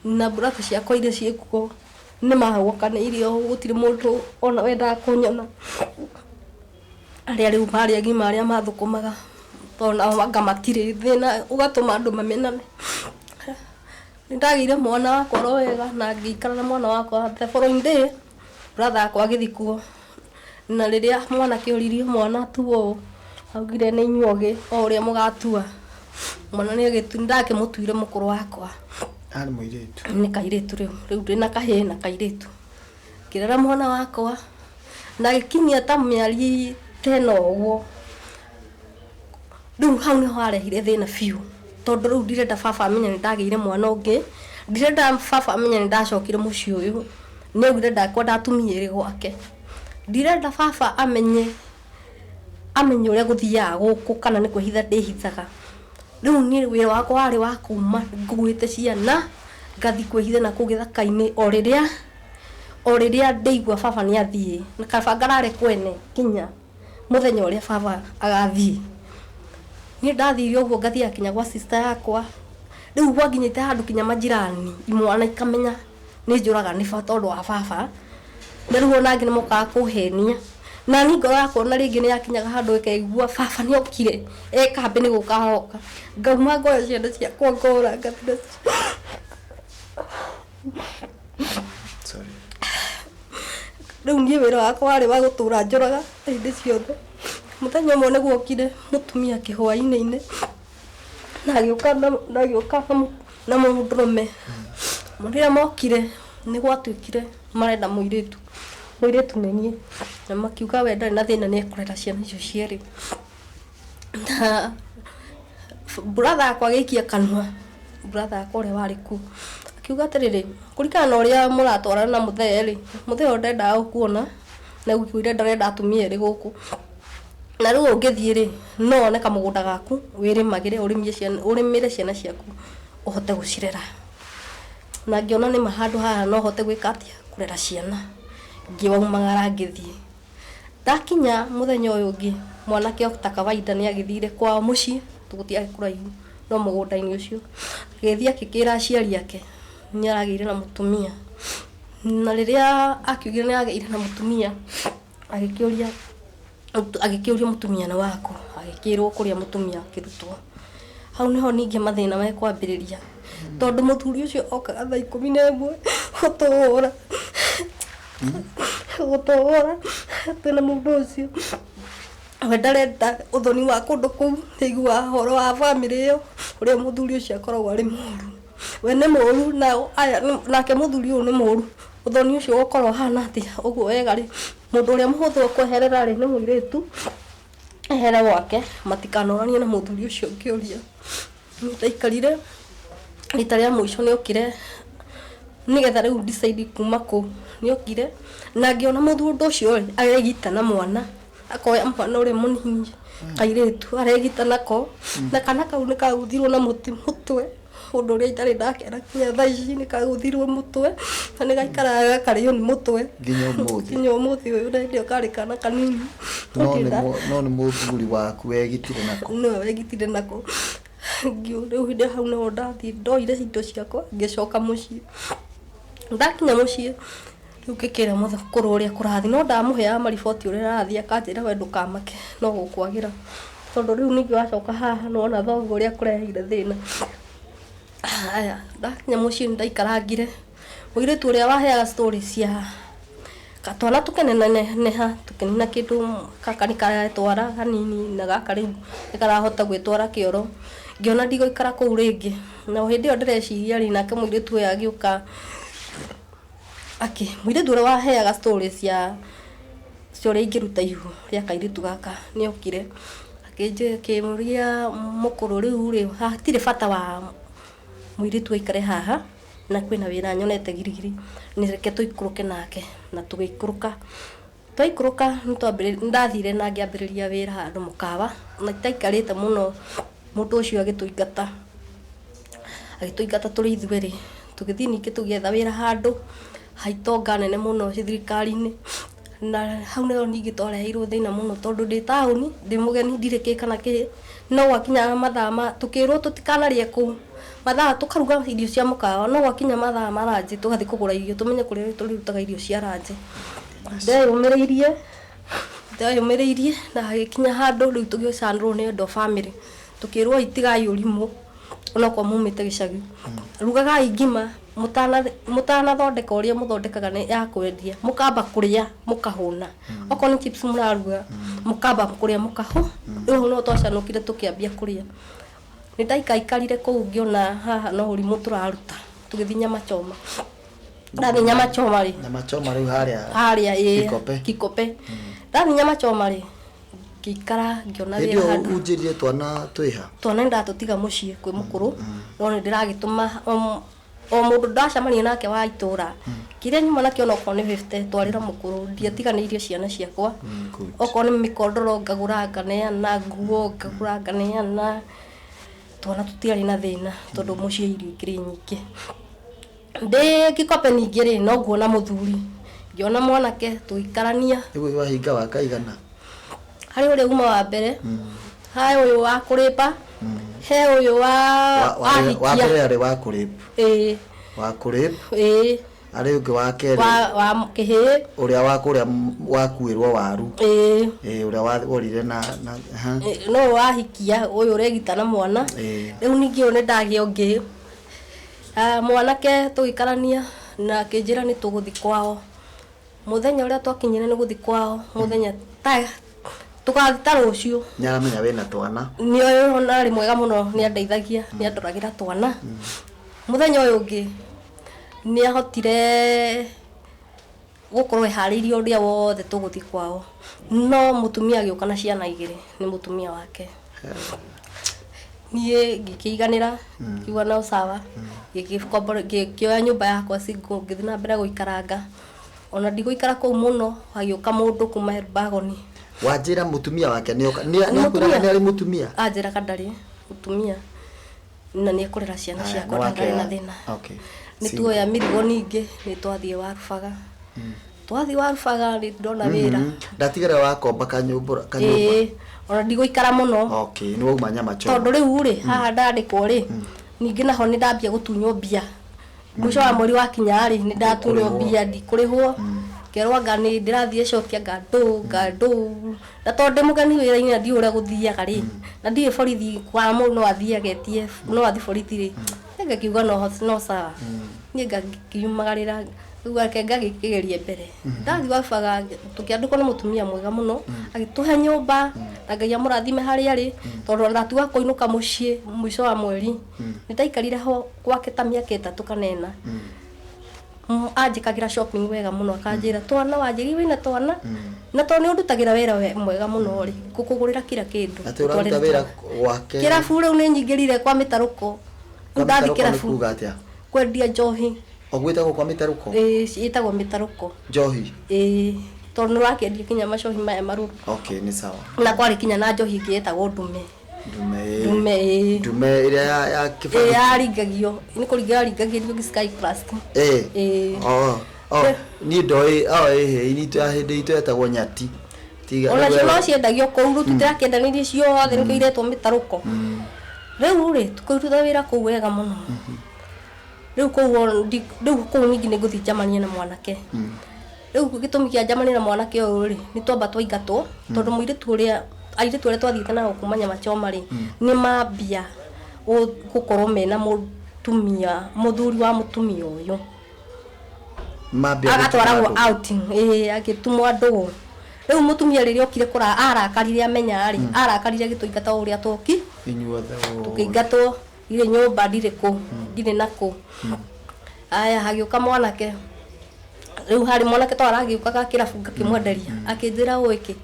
na brother ciakwa iria ciĩkuo nĩ magwakanĩire ũũ, gũtirĩ mũndũ ona wendaga kũnyona. Arĩa rĩu marĩ agima arĩa mathũkũmaga, tondũ nao anga matirĩ, thĩna ũgatũma andũ mamenane. Nĩ ndagĩire mwana wakwa oro wega na ngĩikara na mwana wakwa. The following day brother yakwa agĩthiĩ kuo, na rĩrĩa mwanake oririo mwana atuo ũũ, augire nĩ inyuĩ ogĩ o ũrĩa mũgatua. Mwana nĩ ndakĩmũtuire mũkũrũ wakwa. Arĩ mũirĩtu? Nĩ kairĩtu rĩu, rĩu ndĩna kahĩĩ na kairĩtu. Ngĩrera mwana wakwa na gĩkinyia ta mĩeri ta ĩno ũguo. Rĩu hau nĩho harehire thĩna biũ, tondũ rĩu ndirenda baba amenye nĩ ndagĩire mwana ũngĩ, ndirenda baba amenye nĩ ndacokire mũciĩ ũyũ, nĩ augire ndakwenda atumia erĩ gwake. Ndirenda baba amenye ũrĩa gũthiaga gũkũ kana nĩ kwĩhitha ndĩhithaga. Rĩu niĩ wĩra wakwa warĩ wa kuma nguĩte ciana ngathiĩ kwĩhitha na kũu gĩthaka-inĩ o rĩrĩa ndĩigua baba nĩ athiĩ, na kaba ngarare kwene kinya mũthenya ũrĩa baba agathiĩ. Niĩ ndathire ũguo ngathiĩ kinya gwa sister yakwa. Rĩu gwakinyĩte handũ kinya majirani imwana ikamenya nĩ njũraga nĩ tondũ wa baba. Na rĩu ona angĩ nĩ mokaga kũhenia. Na ni ngoro yakwa ona rĩngĩ nĩ yakinyaga handũ ĩkaigua baba nĩ okire e kambĩ nĩ gũka aroka, ngauma ngoya ciana ciakwa ngora ngathi nacio. Sorry. Rĩu niĩ wĩra wakwa warĩ wa gũtũra njũraga hĩndĩ ciothe. Mũthenya ũmwe nĩ gwokire mũtumia kĩhwainĩ-inĩ na agĩũka na agĩũka na mũndũrũme. Rĩrĩa mokire nĩ gwatuĩkire marenda mũirĩtu, mũirĩtu nĩ niĩ, na makiuga we ndarĩ na thĩna nĩ ekũrera ciana icio cierĩ. Na brother yakwa agĩikia kanua, brother yakwa ũrĩa warĩ kuo, akiuga atĩrĩrĩ, kũringana na ũrĩa mũratwarana na mũthee rĩ, mũthee ũyũ ndendaga gũkuona, na augire ndarenda atumia erĩ gũkũ. Na rĩu ũngĩthiĩ rĩ, no wone kamũgũnda gaku wĩrĩmagĩre, ũrĩmie ciana, ũrĩmĩre ciana ciaku ũhote gũcirera. Na ngĩona nĩma handũ haha no hote gwĩka atĩa, kũrera ciana. Ngĩumagara ngĩthiĩ. Ndakinya mũthenya ũyũ ũngĩ, mwanake ta kawaida nĩ agĩthire kwao mũciĩ, gũtiarĩ kũraihu no mũgũnda-inĩ ũcio. Agĩthiĩ akĩkĩra aciari ake nĩ aragĩire na mũtumia. Na rĩrĩa akiugire nĩ agĩire na mũtumia, agĩkĩũria agĩkĩũria mũtumia nĩ waku, agĩkĩrwo kũrĩa mũtumia akĩrutwo. Hau nĩho ningĩ mathĩna mekwambĩrĩria, tondũ mũthuri ũcio okaga thaa 11 gũtũhũra, gũtũhũra twĩna mũndũ ũcio. We ndarenda ũthoni wa kũndũ kũu, nĩaiguaga ũhoro wa bamĩrĩ ĩyo ũrĩa mũthuri ũcio akoragwo arĩ mũru. We nĩ mũru nao aya nake mũthuri ũyũ nĩ mũru. Ũthoni ũcio ũgũkorwo ũhana atĩa? Ũguo wega rĩ, mũndũ ũrĩa mũhũthũ kweherera rĩ, nĩ mũirĩtu, ehere gwake, matikanoranie na mũthuri ũcio ngĩũria. Ndaikarire rita rĩa mũico nĩ okire nĩgetha rĩu decide kuma kũu, nĩ okire na ngĩona mũthuri ũcio rĩ, aregita na mwana, akoya mwana ũrĩa mũnini kairĩtu aregita nako, na kana kau nĩ kagũthirwo na mũtĩ mũtwe, ũndũ ũrĩa itarĩ ndakena kinya thaa ici, nĩ kagũthirwo mũtwe na nĩ gaikaraga gakarĩo nĩ mũtwe Nginya ũmũthĩ. Nginya ũmũthĩ ũyũ, na hĩndĩ ĩyo karĩ kana kanini. No nĩ mũthuri waku wegitire nako. Nĩwe wegitire nako. Rĩu hĩndĩ hau nĩho ndathiĩ ndoire indo ciakwa ngĩcoka mũciĩ. Ndakinya mũciĩ rĩu ngĩkĩra mũkũrũ ũrĩa kũrathiĩ, no ndamũheaga mariboti ũrĩa arathiĩ, akanjĩra we ndũkamake no gũkwagĩra, tondũ rĩu ningĩ wacoka haha nĩwona thoguo ũrĩa akũreheire thĩna. Haya, ndakinya mũciĩ nĩ ndaikarangire mũirĩtu ũrĩa waheaga story cia twana tũkĩneneha, tũkĩnina kĩndũ gaka nĩ karetwara hanini na gaka rĩu nĩ karahota gwĩtwara kĩoro. Ngĩona ndigũikara kũu rĩngĩ, na o hĩndĩ ĩyo ndĩreciria rĩ, nake mũirĩtu ũyũ agĩũka akĩ mũirĩtu ũrĩa waheaga story cia ũrĩa ingĩruta ihu rĩa kairĩtu gaka nĩ okire akĩũria mũkũrũ, rĩu rĩ, hatirĩ bata wa mũirĩtu aikare haha na kwĩna wĩra nyonete girigiri, nĩ reke tũikũrũke nake. Na tũgĩikũrũka, twaikũrũka nĩ ndathire na ngĩambĩrĩria wĩra handũ mũkawa, na itaikarĩte mũno mũndũ ũcio agĩtũingata, agĩtũingata tũrĩ ithuerĩ. Tũgĩthiĩ ningĩ tũgĩetha wĩra handũ ha itonga nene mũno thirikari-inĩ, na hau nĩho ningĩ twareheirwo thĩna mũno, tondũ ndĩ taũni ndĩ mũgeni, ndirĩ kĩ kana kĩ, no gwakinya mathaa ma tũkĩrwo tũtikanarĩe kũu, mathaa tũkaruga irio cia mũkawa, no gwakinya mathaa ma ranji tũgathiĩ kũgũra irio tũmenye kũrĩa tũrĩrutaga irio cia ranji. Ndeyũmĩrĩirie na hagĩkinya handũ rĩu tũgĩcanũrwo nĩ andũ a bamĩrĩ, tũkĩrwo itigai ũrimũ onokorwo mumĩte gĩcagi, rugagai ngima mũtanathondeka ũrĩa mũthondekaga nĩ ya kwendia, mũkamba kũrĩa mũkahũna, okorwo nĩ chips mũraruga mũkamba kũrĩa mũkahũ. Rĩu hau no twacanũkire tũkĩambia kũrĩa. Nĩ ndaikaikarire kũu ngĩona haha no ũrimũ tũraruta, tũgĩthiĩ nyama choma. Ndathiĩ nyama choma rĩ, Nyama choma rĩu harĩa harĩa ĩ Kikope. Kikope. Ndathiĩ nyama choma rĩ, ngĩikara ngĩona Hĩndĩ wĩra ĩyo handũ. Unjĩrire twana twĩha? Twana nĩ ndatũtiga mũciĩ kwĩ mũkũrũ, no nĩ ndĩragĩtũma o mũndũ ndacemania nake wa itũra, kĩrĩa nyuma nakĩo onokorwo nĩ 50 twarĩra mũkũrũ, ndiatiganĩirie ciana ciakwa. Good. Okorwo nĩ mĩkondoro ngagũra nganeana, nguo ngagũra nganeana, twana tũtiarĩ na thĩna tondũ mũciĩ irio ikĩrĩ nyingĩ. Ndĩ Kikope ningĩ rĩ, no nguona mũthuri, ngĩona mwanake tũgĩikarania. Rĩu wahinga wa kaigana? Harĩ ũrĩa uma wa mbere, he ũyũ wa kũrĩpa, he ũyũ wa Wa wahikia. mbere arĩ wa kũrĩp? Ĩĩ. Wa kũrĩp. Ĩĩ. Arĩ ũngĩ wa kerĩ. Wa kĩhĩĩ. Ũrĩa wa kũrĩa wakuĩrwo waru. Ĩĩ. Ĩĩ, ũrĩa worire na ha. No wahikia ũyũ ũregita na mwana. Rĩu ningĩ ũyũ nĩ ndagĩa ũngĩ. Mwanake tũgĩikarania na akĩnjĩra nĩ tũgũthiĩ kwao. Mũthenya ũrĩa twakinyire nĩ gũthiĩ kwao, mũthenya ta tũgathiĩ ta rũciũ. Nĩ aramenya wĩna twana. Nĩ oĩ, ona arĩ mwega mũno, nĩ andeithagia, nĩ andoragĩra twana. Mũthenya ũyũ ũngĩ nĩ ahotire gũkorwo eharĩirie ũrĩa wothe tũgũthiĩ kwao, no mũtumia agĩũka na ciana igĩrĩ, nĩ mũtumia wake. Niĩ ngĩkĩiganĩra, ngiuga no sawa, ngĩkĩoya nyũmba yakwa single, ngĩthiĩ na mbere gũikaranga. Ona ndigũikara kũu mũno, hagĩũka mũndũ kuma Elbagon. Wanjĩra mũtumia wake nĩ oka, nĩ akwĩraga nĩ arĩ mũtumia? Anjĩraga ndarĩ mũtumia na nĩ ekũrera ciana Aya, ciakwa, nĩ wake. Ndarĩ na thĩna. Okay. Nĩ tuoya mĩrigo, ningĩ nĩ twathiĩ Warubaga. Twathiĩ Warubaga nĩ ndona wĩra. Ndatigara wakomba kanyũmba kanyũmba. Ĩĩ, ona ndigũikara mũno. Okay, nĩ wauma nyama choma. Tondũ rĩu rĩ, haha ndandĩkwo rĩ, ningĩ naho nĩ ndambia gũtunywo mbia. Mũico wa mweri wakinya rĩ, nĩ ndatunywo Ndikũrĩhwo. mbia, ndikũrĩhwo, ngerwo anga nĩ ndĩrathiĩ cokia anga ndũ anga ndũ, na tondũ ndĩ mũgeni wĩra-inĩ na ndiũĩ ũrĩa gũthiaga rĩ, na ndiũĩ borithi kwa mũndũ no athiĩ agetie, no athiĩ borithi rĩ, ngakiuga no sawa, niĩ ngakiumagarĩra, rĩu reke ngagĩkĩgerie mbere. Ndathiĩ Wabaga, tũkĩandĩkwo nĩ mũtumia mwega mũno, agĩtũhe nyũmba, na Ngai amũrathime harĩa arĩ, tondũ ona ndatuaga kũinũka mũciĩ mũico wa mweri, nĩ ndaikarire ho gwake ta mĩaka 3 kana 4. Anjĩkagĩra shopping wega mũno, akanjĩra twana wanjĩri wĩna twana, na tondũ nĩ ũndutagĩra wĩra mwega mũno rĩ, ngũkũgũrĩra kila kĩndũ. Atĩ ũraruta wĩra gwake? Kĩrabu rĩu nĩ nyingĩrire kwa mĩtarũko. Kwa Rĩu ndathiĩ mĩtarũko nĩ kĩrabu. kuga atĩa? Kwendia njohi. O gwĩtagwo kwa mĩtarũko? Ĩĩ, ĩtagwo mĩtarũko. Njohi? Ĩĩ, tondũ nĩ ũrakĩendia kinya macohi maya marũrũ. Okay, nĩ sawa. Na kwarĩ kinya na njohi ĩngĩ ĩtagwo ndume. Ndume, ĩĩ. Ndume, ĩĩ. Ndume ĩrĩa ya Ĩĩ, kĩbandĩko. yaringagio, nĩ kũringa yaringagĩrio Sky Plus. Ĩĩ. Ĩĩ. Oh, oh, niĩ ndoĩ, oh, ĩĩ, itũ ya hĩndĩ itũ yetagwo nyati. Tiga. Ona rĩu cio no ciendagio kũu, rĩu tũtirakĩendanĩria ciothe, nĩkĩo iretwo mĩtarũko. Rĩu rĩ, tũkĩruta wĩra kũu wega mũno. Rĩu kũu rĩu kũu ningĩ nĩ ngũthiĩ njamanie na mwanake. Rĩu gĩtũmi kĩa njamanie na mwanake ũyũ rĩ, nĩ twamba twaingatwo, tondũ mũirĩtu ũrĩa, airĩtu arĩa twathiĩte nao kuma nyama choma rĩ, nĩ mambia gũkorwo mena mũtumia, mũthuri wa mũtumia ũyũ. Mambia gũtuma Agatwaragwo ndũgũ. outing, ĩĩ, agĩtumwo ndũgũ. Rĩu mũtumia rĩrĩa okire kũra, arakarire amenya rĩ, arakarire agĩtũingata o ũrĩa twoki. Inyuothe o. Tũkĩingatwo, ndirĩ nyũmba, ndirĩ kũ, ndirĩ na kũ. Aya, hagĩũka mwanake. Rĩu harĩ mwanake to aragĩũkaga kĩrabu ngakĩmwenderia. Akĩnjĩra ũũ ĩkĩ,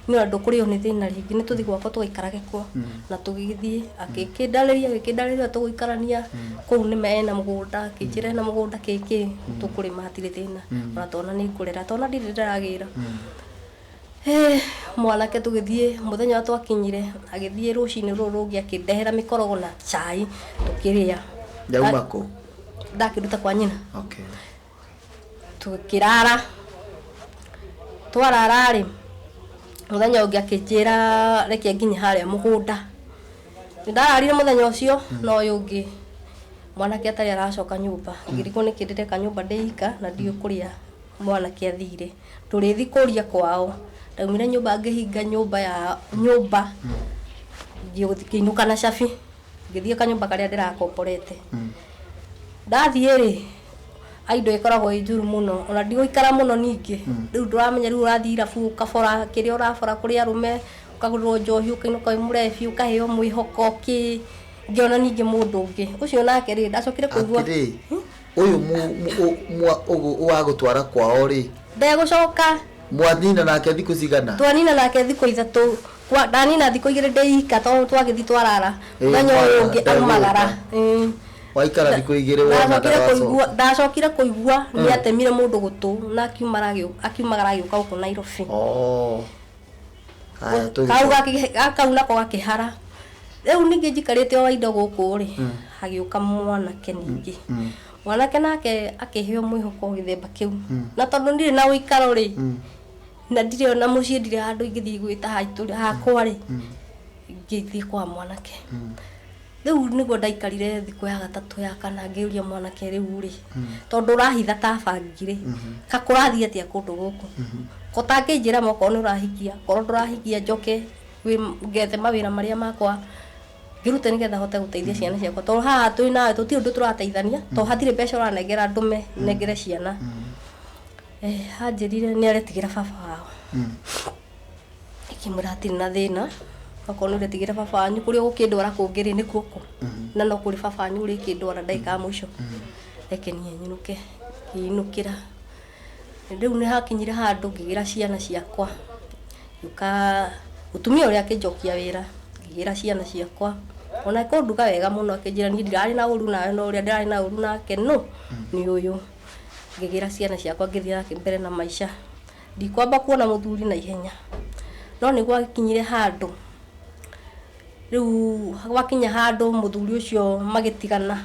nĩ ũndũ kũrĩo nĩ thĩna rĩngĩ, nĩ tũthiĩ gwakwa tũgaikarage kuo. Na tũgĩgĩthiĩ, akĩndarĩria tũgũikarania kũu nĩ ena mũgũnda, akĩnjĩra ena mũgũnda kĩkĩ, tũkũrĩma hatirĩ thĩna. Ona twana nĩ ngũrera, twana ndirĩ ndĩragĩra. Mwanake tũgĩthiĩ, mũthenya ũrĩa twakinyire, agĩthiĩ rũcinĩ rũrũ rũngĩ akĩndehera mĩkorogo na chai tũkĩrĩa. Yauma kũ? Ndakĩruta kwa nyina. Okay. Tũkĩrara. Twarara rĩ, mũthenya ũngĩ akĩnjĩra reke nginye harĩa mũgũnda. Nĩndararire mũthenya ũcio, no ũyũ ũngĩ mwanake atarĩ aracoka nyũmba. Ngĩrigwo nĩkĩ ndĩreka nyũmba ndĩ ika na ndiũĩ kũrĩa mwanake athire. Tũrĩthiĩ kũria kwao. Ndaumire nyũmba ngĩhinga nyũmba ya nyũmba. Ngĩinũka na cabi. Ngĩthiĩ kanyũmba karĩa ndĩrakomborete. Ndathiĩ rĩ, aindo ĩkoragwo ĩ njũru mũno, ona ndigũikara mũno ningĩ. Rĩu ndũramenya, rĩu ũrathiĩ irabu ũkabora kĩrĩa ũrabora kũrĩ arũme, ũkagũrĩrwo njohi, ũkainũka wĩ mũrebi, ũkaheo mwĩhoko kĩ. Ngĩona ningĩ mũndũ ũngĩ. Ũcio nake rĩ, ndacokire kũigua. Atĩrĩ, ũyũ wa gũtwara kwao rĩ? Ndegũcoka. Mwanina nake thikũ cigana? Twanina nake thikũ 3. Kwa ndanina thikũ 2 ndĩ ika, tondũ twagĩthiĩ twarara. Mũthenya ũyũ ũngĩ aumagara. Waikara thikũ 2 wona ndagacoka. Ndacokire kũigua nĩ atemire mũndũ gũtũ na akiumagara agĩũka gũkũ Nairobi. Oh. Haya, tũgĩcoka. Kau nako gakĩhara. Rĩu ningĩ njikarĩte o indo gũkũ rĩ, hagĩũka mwanake ningĩ. Mwanake nake akĩheo mwĩhoko gĩthemba kĩu. Na tondũ ndirĩ na ũikaro rĩ, na ndirĩ ona mũciĩ, ndirĩ handũ ingĩthiĩ gwĩta haitũ hakwa rĩ, ngĩthiĩ kwa mwanake. Rĩu nĩguo ndaikarire thikũ ya gatatũ ya kana ngĩũria mwanake rĩu rĩ, tondũ ũrahitha ta bangi rĩ, ka kũrathiĩ atĩa kũndũ gũkũ? Ko tangĩnjĩra ma okorwo nĩ ũrahikia, korwo ndũrahikia njoke ngethe mawĩra marĩa makwa ngĩrute nĩgetha hote gũteithia ciana ciakwa, tondũ haha twĩ nawe tũtirĩ ũndũ tũrateithania, tondũ hatirĩ mbeca ũranengera ndũme nengere ciana. Anjĩrire nĩ aretigĩra baba wao. Ngĩmwĩra hatirĩ na thĩna, okorwo nĩ ũretigĩra baba wanyu kũrĩa ũgũkĩndwara kũngĩ rĩ nĩkuo kũ, na no kũrĩ baba wanyu ũrĩkĩndwara ndagĩka ya mũico. Reke niĩ nyinũke. Ngĩinũkĩra. Rĩu nĩ hakinyire handũ ngĩgĩra ciana ciakwa, ngĩũka mũtumia ũrĩa akĩnjokia wĩra, ngĩgĩra ciana ciakwa, ona kũnduga wega mũno akĩnjĩra niĩ ndirarĩ na ũru nawe no ũrĩa ndĩrarĩ na ũru nake no nĩ ũyũ. Ngĩgĩra ciana ciakwa ngĩthiĩ nake mbere na maica. Ndikwamba kuona mũthuri na ihenya, no nĩ gwakinyire handũ, rĩu gwakinya handũ mũthuri ũcio magĩtigana,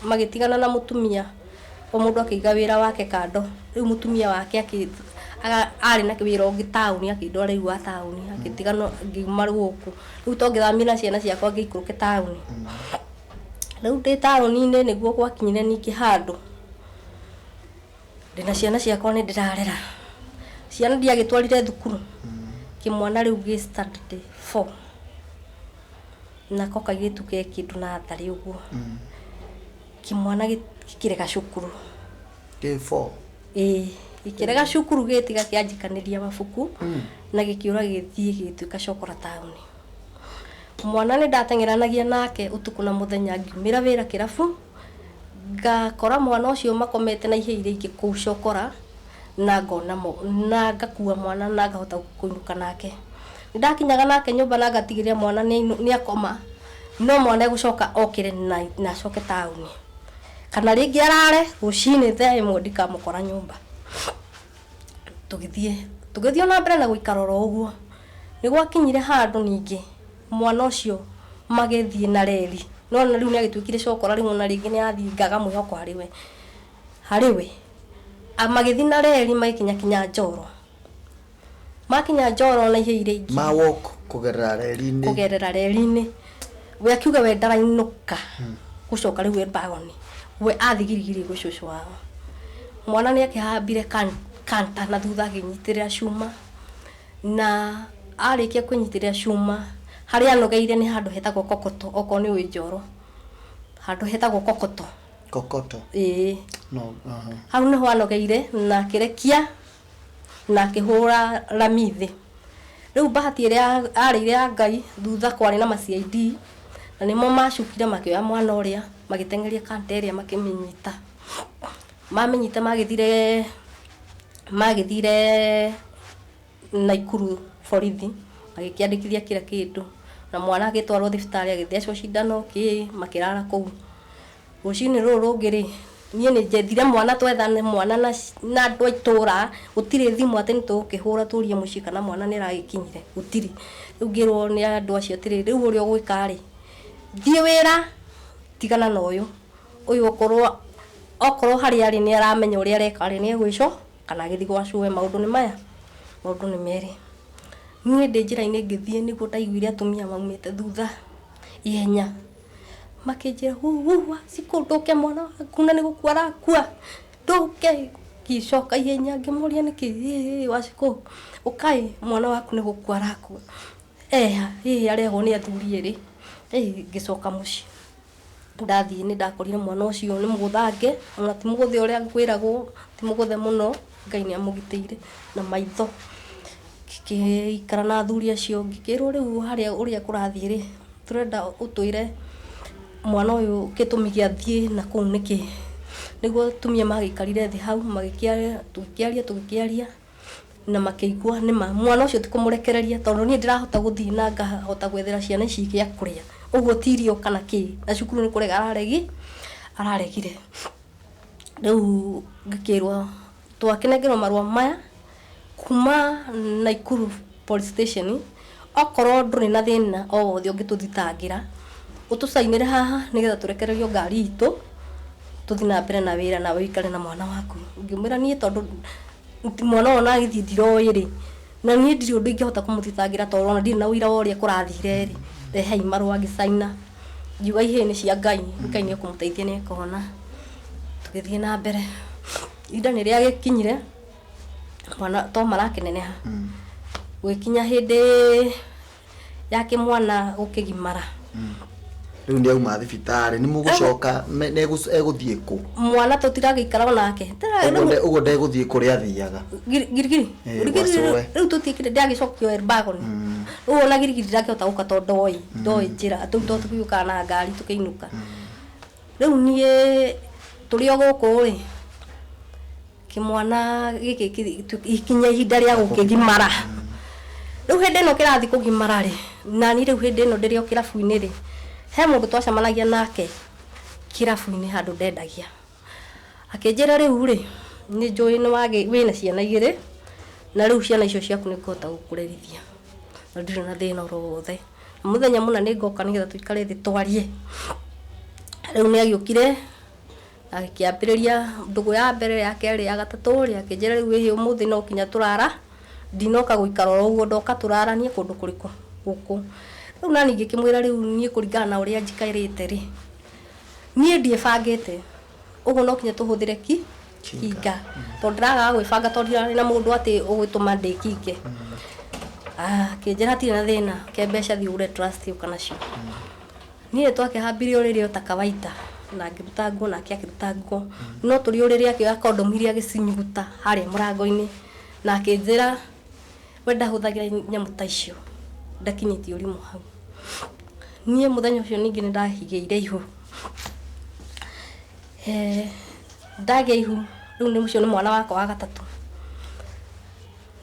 magĩtigana na mũtumia, o mũndũ akĩiga wĩra wake kando. Rĩu mũtumia wake arĩ na wĩra ũngĩ taũni, akĩndwara rĩu wa taũni, akĩtigana ngiuma gũkũ. Rĩu to ngĩthamie na ciana ciakwa ngĩikũrũke taũni. Rĩu ndĩ taũni-inĩ nĩguo gwakinyire ningĩ handũ, ndĩna ciana ciakwa nĩ ndĩrarera. Ciana ndiagĩtwarire thukuru, kĩmwana rĩu gĩ standard 4. Nako kairĩtu ke kĩndũ na tharĩ ũguo. Kĩmwana gĩkĩrega cukuru. Gĩ 4. Ĩĩ, gĩkĩrega cukuru gĩtiga kĩanjikanĩria mabuku, na gĩkĩũra gĩgĩthiĩ gĩgĩtuĩka cokora taũni. Mwana nĩ ndateng'eranagia nake ũtukũ na mũthenya ngiumĩra wĩra kĩrabu, ngakora mwana ũcio makomete na ihĩĩ iria ingĩ kũu cokora, na ngona na ngakua mwana na ngahota kũinũka nake. Nĩ ndakinyaga nake nyũmba na ngatigĩrĩra mwana nĩ akoma, no mwana egũcoka okĩre na acoke taũni. Kana rĩngĩ arare, rũcinĩ thaa ĩmwe ndikamũkora nyũmba. Tũgĩthiĩ na mbere na gũikara oro ũguo. Nĩ gwakinyire handũ ningĩ mwana ũcio magĩthiĩ na reri. No ona rĩu nĩ agĩtuĩkire cokora, rĩu ona rĩngĩ nĩ athiĩ ngaga mwĩhoko harĩ we. Harĩ we. Magĩthiĩ na reri magĩkinya kinya Njoro. Makinya Njoro na ihĩĩ iria ingĩ. Ma walk kũgerera reri-inĩ. Kũgerera reri-inĩ. We akiuga we ndarainũka. Gũcoka rĩu we mbagoni. We athigirigiri gwĩ cũcũ wao. Mwana nĩ akĩhambire kanta na thutha akĩnyitĩrĩra cuma. Na arĩkia kwĩnyitĩrĩra cuma, harĩa anogeire nĩ handũ hetagwo Kokoto, okorwo nĩ ũĩ Njoro. Handũ hetagwo Kokoto. Kokoto. Ĩĩ. No, aha. Hau nĩho anogeire na akĩrekia na akĩhũra rami thĩ. Rĩu bahati ĩrĩa arĩire ya Ngai, thutha kwarĩ na ma CID, na nĩmo macukire makĩoya mwana ũrĩa, magĩteng'eria kanta ĩrĩa makĩmĩnyita. Mamĩnyita magĩthire Naikuru borithi, magĩkĩandĩkithia kila kĩndũ. Na mwana agĩtwarwo thibitarĩ agĩthecwo cindano kĩ, makĩrara kũu. Rũcinĩ rũrũ rũngĩ rĩ, niĩ nĩ njethire mwana twethane mwana na andũ a itũũra, gũtirĩ thimũ atĩ nĩ tũgũkĩhũra tũrie mũciĩ kana mwana nĩ aragĩkinyire, gũtirĩ. Rĩu ngĩrwo nĩ andũ acio atĩrĩrĩ, rĩu ũrĩa ũgwĩka rĩ, thiĩ wĩra, tigana na ũyũ. Ũyũ okorwo harĩa arĩ nĩ aramenya ũrĩa areka rĩ, nĩ egwĩco kana agĩthiĩ gwa cũwe. Maũndũ nĩ maya, maũndũ nĩ merĩ. Niĩ ndĩ njĩra-inĩ ngĩthiĩ nĩguo ndaiguire atumia maumĩte thutha ihenya. Makĩnjĩra, hu, hu, Wacikũ, ndũke mwana waku na nĩ gũkua arakua. Ndũke. Ngĩcoka ihenya ngĩmũria nĩkĩ, ĩ, Wacikũ, ũkai mwana waku nĩ gũkua arakua. Eha, ĩ, arehwo nĩ athuri erĩ. Ĩ, ngĩcoka mũciĩ. Ndathiĩ nĩ ndakorire mwana ũcio nĩ mũgũthange, ona ti mũgũthe ũrĩa ngwĩragwo, ti mũgũthe mũno, Ngai nĩ amũgitĩire na maitho. Ngĩikara na athuri acio, ngĩkĩrwo rĩu harĩa ũrĩa kũrathiĩ rĩ, tũrenda ũtwĩre mwana ũyũ gĩtũmi gĩa thiĩ na kũu nĩkĩ. Nĩguo atumia magĩikarire thĩ hau, magĩkĩaria, tũgĩkĩaria, tũgĩkĩaria, na makĩigua nĩma mwana ũcio ti kũmũrekereria, tondũ niĩ ndĩrahota gũthiĩ na ngahota gwethera ciana ici gĩa kũrĩa. Ũguo ti irio kana kĩ, na cukuru nĩ kũrega araregire. Rĩu ngĩkĩrwo twakĩnengerwo marũa maya kuma Naikuru police station, okorwo ndũrĩ na thĩna o wothe ũngĩtũthitangĩra, ũtũcainĩre haha nĩgetha tũrekererio ngari itũ tũthiĩ na mbere na wĩra nawe ũikare na mwana waku. Ngĩmwĩra niĩ tondũ mwana ũyũ ona agĩthiĩ ndiroĩ rĩ, na niĩ ndirĩ ũndũ ingĩhota kũmũthitangĩra tondũ ona ndirĩ na ũira wa ũrĩa kũrathire rĩ, rehei marũa ngĩcaina. Ngiuga ihĩĩ nĩ cia Ngai, Ngai nĩ ekũmũteithia nĩ ekũhona. Tũgĩthiĩ na mbere, ihinda nĩ rĩagĩkinyire mwana to marakĩneneha, gũgĩkinya hĩndĩ ya kĩmwana gũkĩgimara. Rĩu nĩ auma thibitarĩ, nĩ mũgũcoka egũthiĩ kũ? Mwana tũtiragĩikara onake. Ũguo ndegũthiĩ kũrĩa athiaga. Girigiri. Girigiri. Rĩu tũtiĩkire, ndagĩcokio Elbagon. Rĩu ona Girigiri ndangĩhota gũka tondũ ndoĩ njĩra, rĩu to tũgĩũkaga na ngari tũkĩinũka. Rĩu niĩ tũrĩ o gũkũ rĩ, kĩmwana gĩkĩ ikinya ihinda rĩa gũkĩgimara. Rĩu hĩndĩ ĩno kĩrathiĩ kũgimara rĩ, nani rĩu hĩndĩ ĩno ndĩrĩ o kĩrabu-inĩ rĩ, he mũndũ twacemanagia nake kĩrabu-inĩ handũ ndendagia. Akĩnjĩra rĩu rĩ, nĩ njũĩ wĩna ciana igĩrĩ, na rĩu ciana icio ciaku nĩ ngũhota gũkũrerithia, na ndirĩ na thĩna oro wothe. Na mũthenya mũna nĩ ngoka nĩgetha tũikare thĩ twarie. Rĩu nĩ agĩũkire, agĩkĩambĩrĩria ndũgũ ya mbere, ya kerĩ, ya gatatũ rĩ, akĩnjĩra rĩu ĩhĩ ũmũthĩ no kinya tũrara, ndinoka gũikara oro ũguo, ndoka tũraranie kũndũ kũrĩkũ, gũkũ. Rĩu nani ngĩkĩmwĩra rĩu niĩ kũringana na ũrĩa njikarĩte rĩ, niĩ ndiĩbangĩte, ũguo no kinya tũhũthĩre kinga, tondũ ndĩragaga gwĩbanga tondũ ndirarĩ na mũndũ atĩ ũgũtũma ndĩkinge. Akĩnjĩra hatirĩ na thĩna, ke mbeca thiĩ ũgũre trust ũka nacio. Niĩ twakĩhambire ũrĩrĩ o ta kawaida, na ngĩruta nguo nake akĩruta nguo, no tũrĩ ũrĩrĩ akĩoya kondomu iria agĩcinyuguta harĩa mũrango-inĩ, na akĩnjĩra we ndahũthagĩra nyamũ ta icio, ndakinyĩtie ũrimũ hau. Niĩ mũthenya ũcio ningĩ nĩ ndahigĩire ihu. Ndagĩa ihu, rĩu nĩ ũcio nĩ mwana wakwa wa gatatũ.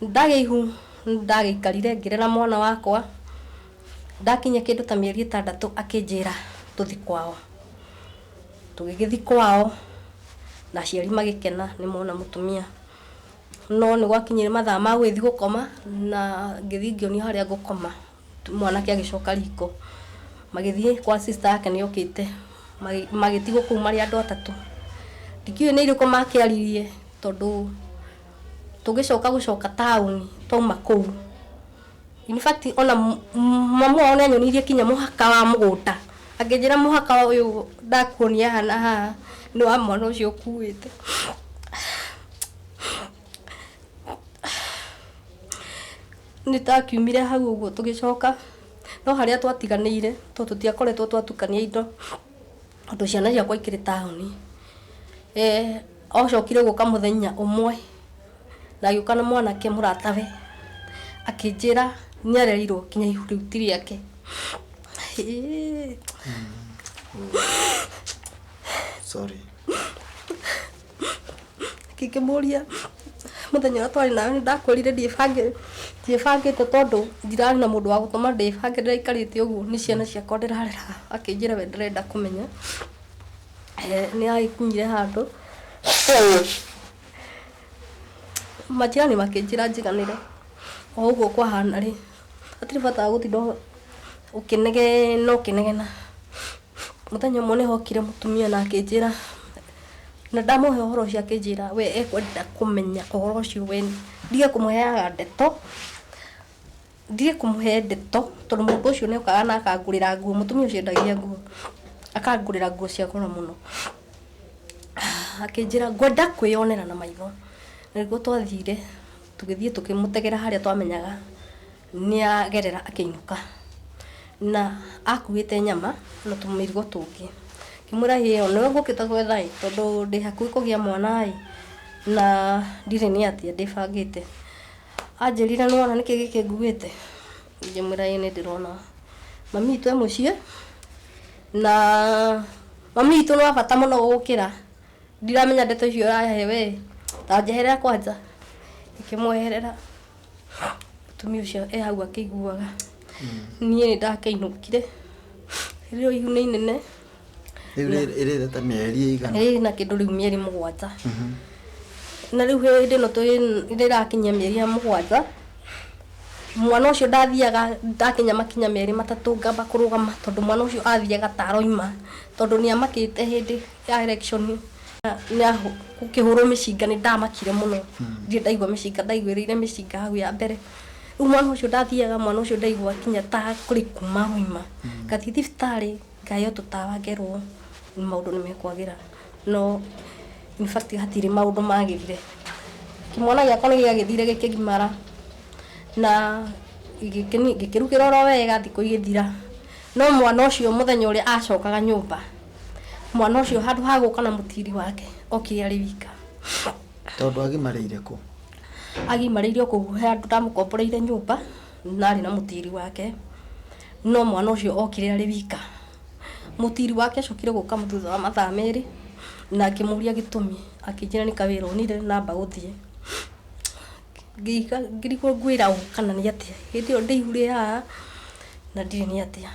Ndagĩa ihu, ndagĩikarire ngĩrera mwana wakwa, ndakinya kĩndũ ta mĩeri 6 akĩnjĩra tũthi kwao. Tũgĩgĩthi kwao, na aciari magĩkena nĩ mona mũtumia. No nĩ gwakinyire mathaa ma gũgĩthiĩ gũkoma, na ngĩthiĩ ngĩonio harĩa ngũkoma. Mwanake agĩcoka riko. Magĩthiĩ kwa sister yake nĩ okĩte, magĩtigwo kũu marĩ andũ atatũ. Ndikĩũĩ nĩ irĩkũ makĩaririe, tondũ tũgĩcoka gũcoka taũni twauma kũu. In fact, ona mamu wao nĩ anyonirie kinya mũhaka wa mũgũnda. Akĩnjĩra mũhaka ũyũ ndakuonia haha na haha nĩ wa mwana ũcio ũkuĩte. Nĩ ndakiumire hau ũguo tũgĩcoka, no harĩa twatiganĩire tondũ tũtiakoretwo twatukania indo, tondũ ciana ciakwa ikĩrĩ taũni. Acokire gũka mũthenya ũmwe, na agĩũka na mwanake mũratawe, akĩnjĩra nĩ arerirwo kinya ihu rĩu ti rĩake. Sorry. Ngĩkĩmũria mũthenya ũrĩa twarĩ nawe nĩ ndakwĩrire ndiĩbangĩte tondũ ndirarĩ na mũndũ wa gũtũma ndĩbange, ndĩraikarĩte ũguo nĩ ciana ciakwa ndĩrareraga. Akĩnjĩra we ndarenda kũmenya. Nĩ agĩkinyire handũ majirani makĩnjĩra njiganĩre o ũguo kwahana rĩ, hatirĩ bata wa gũtinda ũkĩnegena ũkĩnegena. Mũthenya ũmwe nĩ hokire mũtumia na akĩnjĩra, na ndamũhe ũhoro ũcio akĩnjĩra we ekwenda kũmenya ũhoro ũcio we ndige kũmũheaga ndeto, ndige kũmũhe ndeto tondũ mũndũ ũcio nĩ okaga na akangũrĩra nguo, mũtumia ũcio endagia nguo, akangũrĩra nguo cia goro mũno. Akĩnjĩra ngwenda kwĩyonera na maitho. Na nĩguo twathire, tũgĩthiĩ tũkĩmũtegera harĩa twamenyaga nĩ agerera akĩinũka. Na akuĩte nyama na tũmĩrigo tũngĩ. Ngĩmwĩra ĩyo nĩwe ngũkĩte gwetha ĩ, tondũ ndĩ hakuhĩ kũgĩa mwana ĩ, na ndirĩ nĩ atĩa ndĩbangĩte. Anjĩrire nĩ wona nĩkĩ gĩkĩ nguĩte? Ngĩmwĩra ĩĩ nĩ ndĩrona. Mami witũ e mũciĩ, na mami witũ nĩ wa bata mũno gũgũkĩra. Ndiramenya ndeto icio ũrahe we, ta njeherera kwanja. Ngĩkĩmweherera. Mũtumia ũcio e hau akĩiguaga. Niĩ nĩ ndakĩinũkire. Rĩu ihu nĩ inene. Rĩu ĩrĩ ta mĩeri ĩigana? Ĩrĩ na kĩndũ rĩu mĩeri 7. Na rĩu hĩndĩ ĩno ĩrakinyia mĩeri ya 7, mwana ũcio ndathiaga, ndakinya makinya merĩ matatũ ngamba kũrũgama, tondũ mwana ũcio athiaga ta aroima, tondũ nĩ amakĩte hĩndĩ ya election. Nĩ gũkĩhũrwo mĩcinga, nĩ ndamakire mũno. Ndirĩ ndaigua mĩcinga, ndaiguĩrĩire mĩcinga hau ya mbere. Rĩu mwana ũcio ndathiaga, mwana ũcio ndaigua kinya ta kũrĩ kuma aroima. Ngathiĩ thibitarĩ, Ngaheo tũtawa ngerwo maũndũ nĩ mekwagĩra, no in fact hatirĩ maũndũ magĩrire. Kĩmwana gĩakwa nĩ gĩagĩthire gĩkĩgimara na ngĩkĩrugĩra oro wega, thikũ igĩthira. No mwana ũcio mũthenya ũrĩa acokaga nyũmba, mwana ũcio handũ ha gũka na mũtiri wake, okire arĩ wika. Tondũ agimarĩire kũ? Agimarĩire o kũu he handũ ndamũkomboreire nyũmba, na arĩ na mũtiri wake. No mwana ũcio okire arĩ wika. Mũtiri wake acokire gũka thutha wa mathaa 2 na akĩmũria gĩtũmi, akĩnjĩra nĩ kawĩra onire namba gũthiĩ. Ngĩrigwo ngwĩra ũ kana nĩ atĩa. Hĩndĩ ĩyo ndĩ ihu rĩ haha na ndirĩ nĩ atĩa.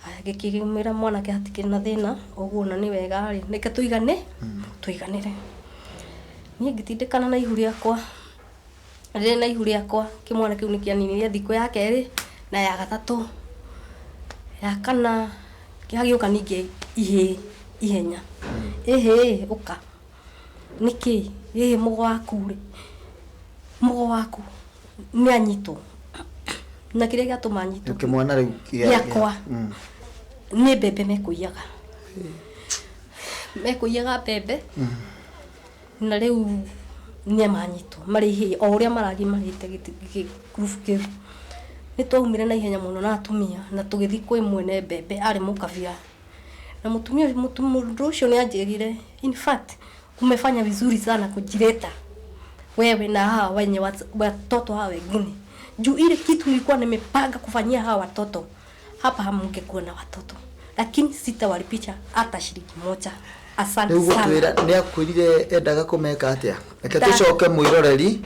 Aya, ngĩkĩmwĩra mwanake hatikĩrĩ na thĩna, ũguo ona nĩ wega rĩ, reke tũigane, tũiganĩre. Niĩ ngĩtindĩkana na ihu rĩakwa, rĩrĩ na ihu rĩakwa, kĩmwana kĩu nĩ kĩaninire thikũ ya kerĩ na ya gatatũ, ya kana hagĩũka ningĩ ihĩĩ ihenya. Ĩhĩĩ ũka, nĩkĩ? Ĩĩ mũgo waku rĩ, mũgo waku nĩ anyitwo. Na kĩrĩa gĩatũma anyitwo Kĩmwana rĩu gĩakwa nĩ mbembe mekũiyaga. Mekũiyaga mbembe na rĩu nĩ manyitwo marĩ ihĩĩ o ũrĩa maragimarĩte gĩkurubu kĩu. Nĩ twaumire na ihenya mũno na atumia na tũgĩthiĩ kwĩ mwene mbembe arĩ mũkabira. Na mũtumia mũndũ ũcio nĩ anjĩrire, in fact umefanya vizuri sana kujileta wewe na hawa wenye watoto hawa wengine. Juu ile kitu nilikuwa nimepanga kufanyia hawa watoto, hapa hamungekuwa na watoto, lakini sitawalipisha hata shilingi moja. Asante Rĩu sana. gũtwĩra nĩ akwĩrire endaga kũmeka atĩa? Reke tũcoke mwĩroreri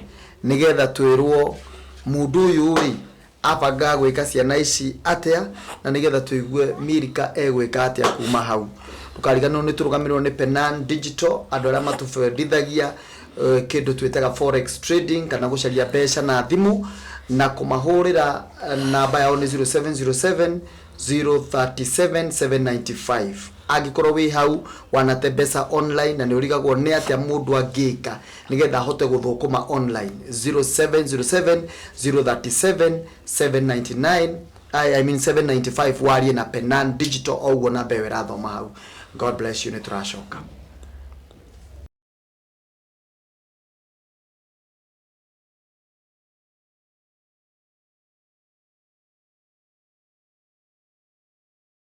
nĩgetha twĩrwo mũndũ ũyũ rĩ abangaga gwĩka ciana ici atĩa, na nĩgetha tũigue Milka egwĩka atĩa kuma hau. Ndũkariganĩrwo nĩ tũrũgamĩrĩrwo nĩ Penan Digital, andũ arĩa matũbundithagia kĩndũ twĩtaga forex trading kana gũcaria mbeca na thimũ, na kũmahũrĩra namba yao nĩ 0707 037 795. Angĩkorwo wĩ hau wanate mbeca online na nĩ ũrigagwo nĩ atĩa mũndũ angĩka nĩgetha ahote gũthũkũma online, 0707 037 799, I mean 795, warie na Penan Digital o ũguo namba ĩyo ĩrathoma hau. God bless you, nĩ tũracoka.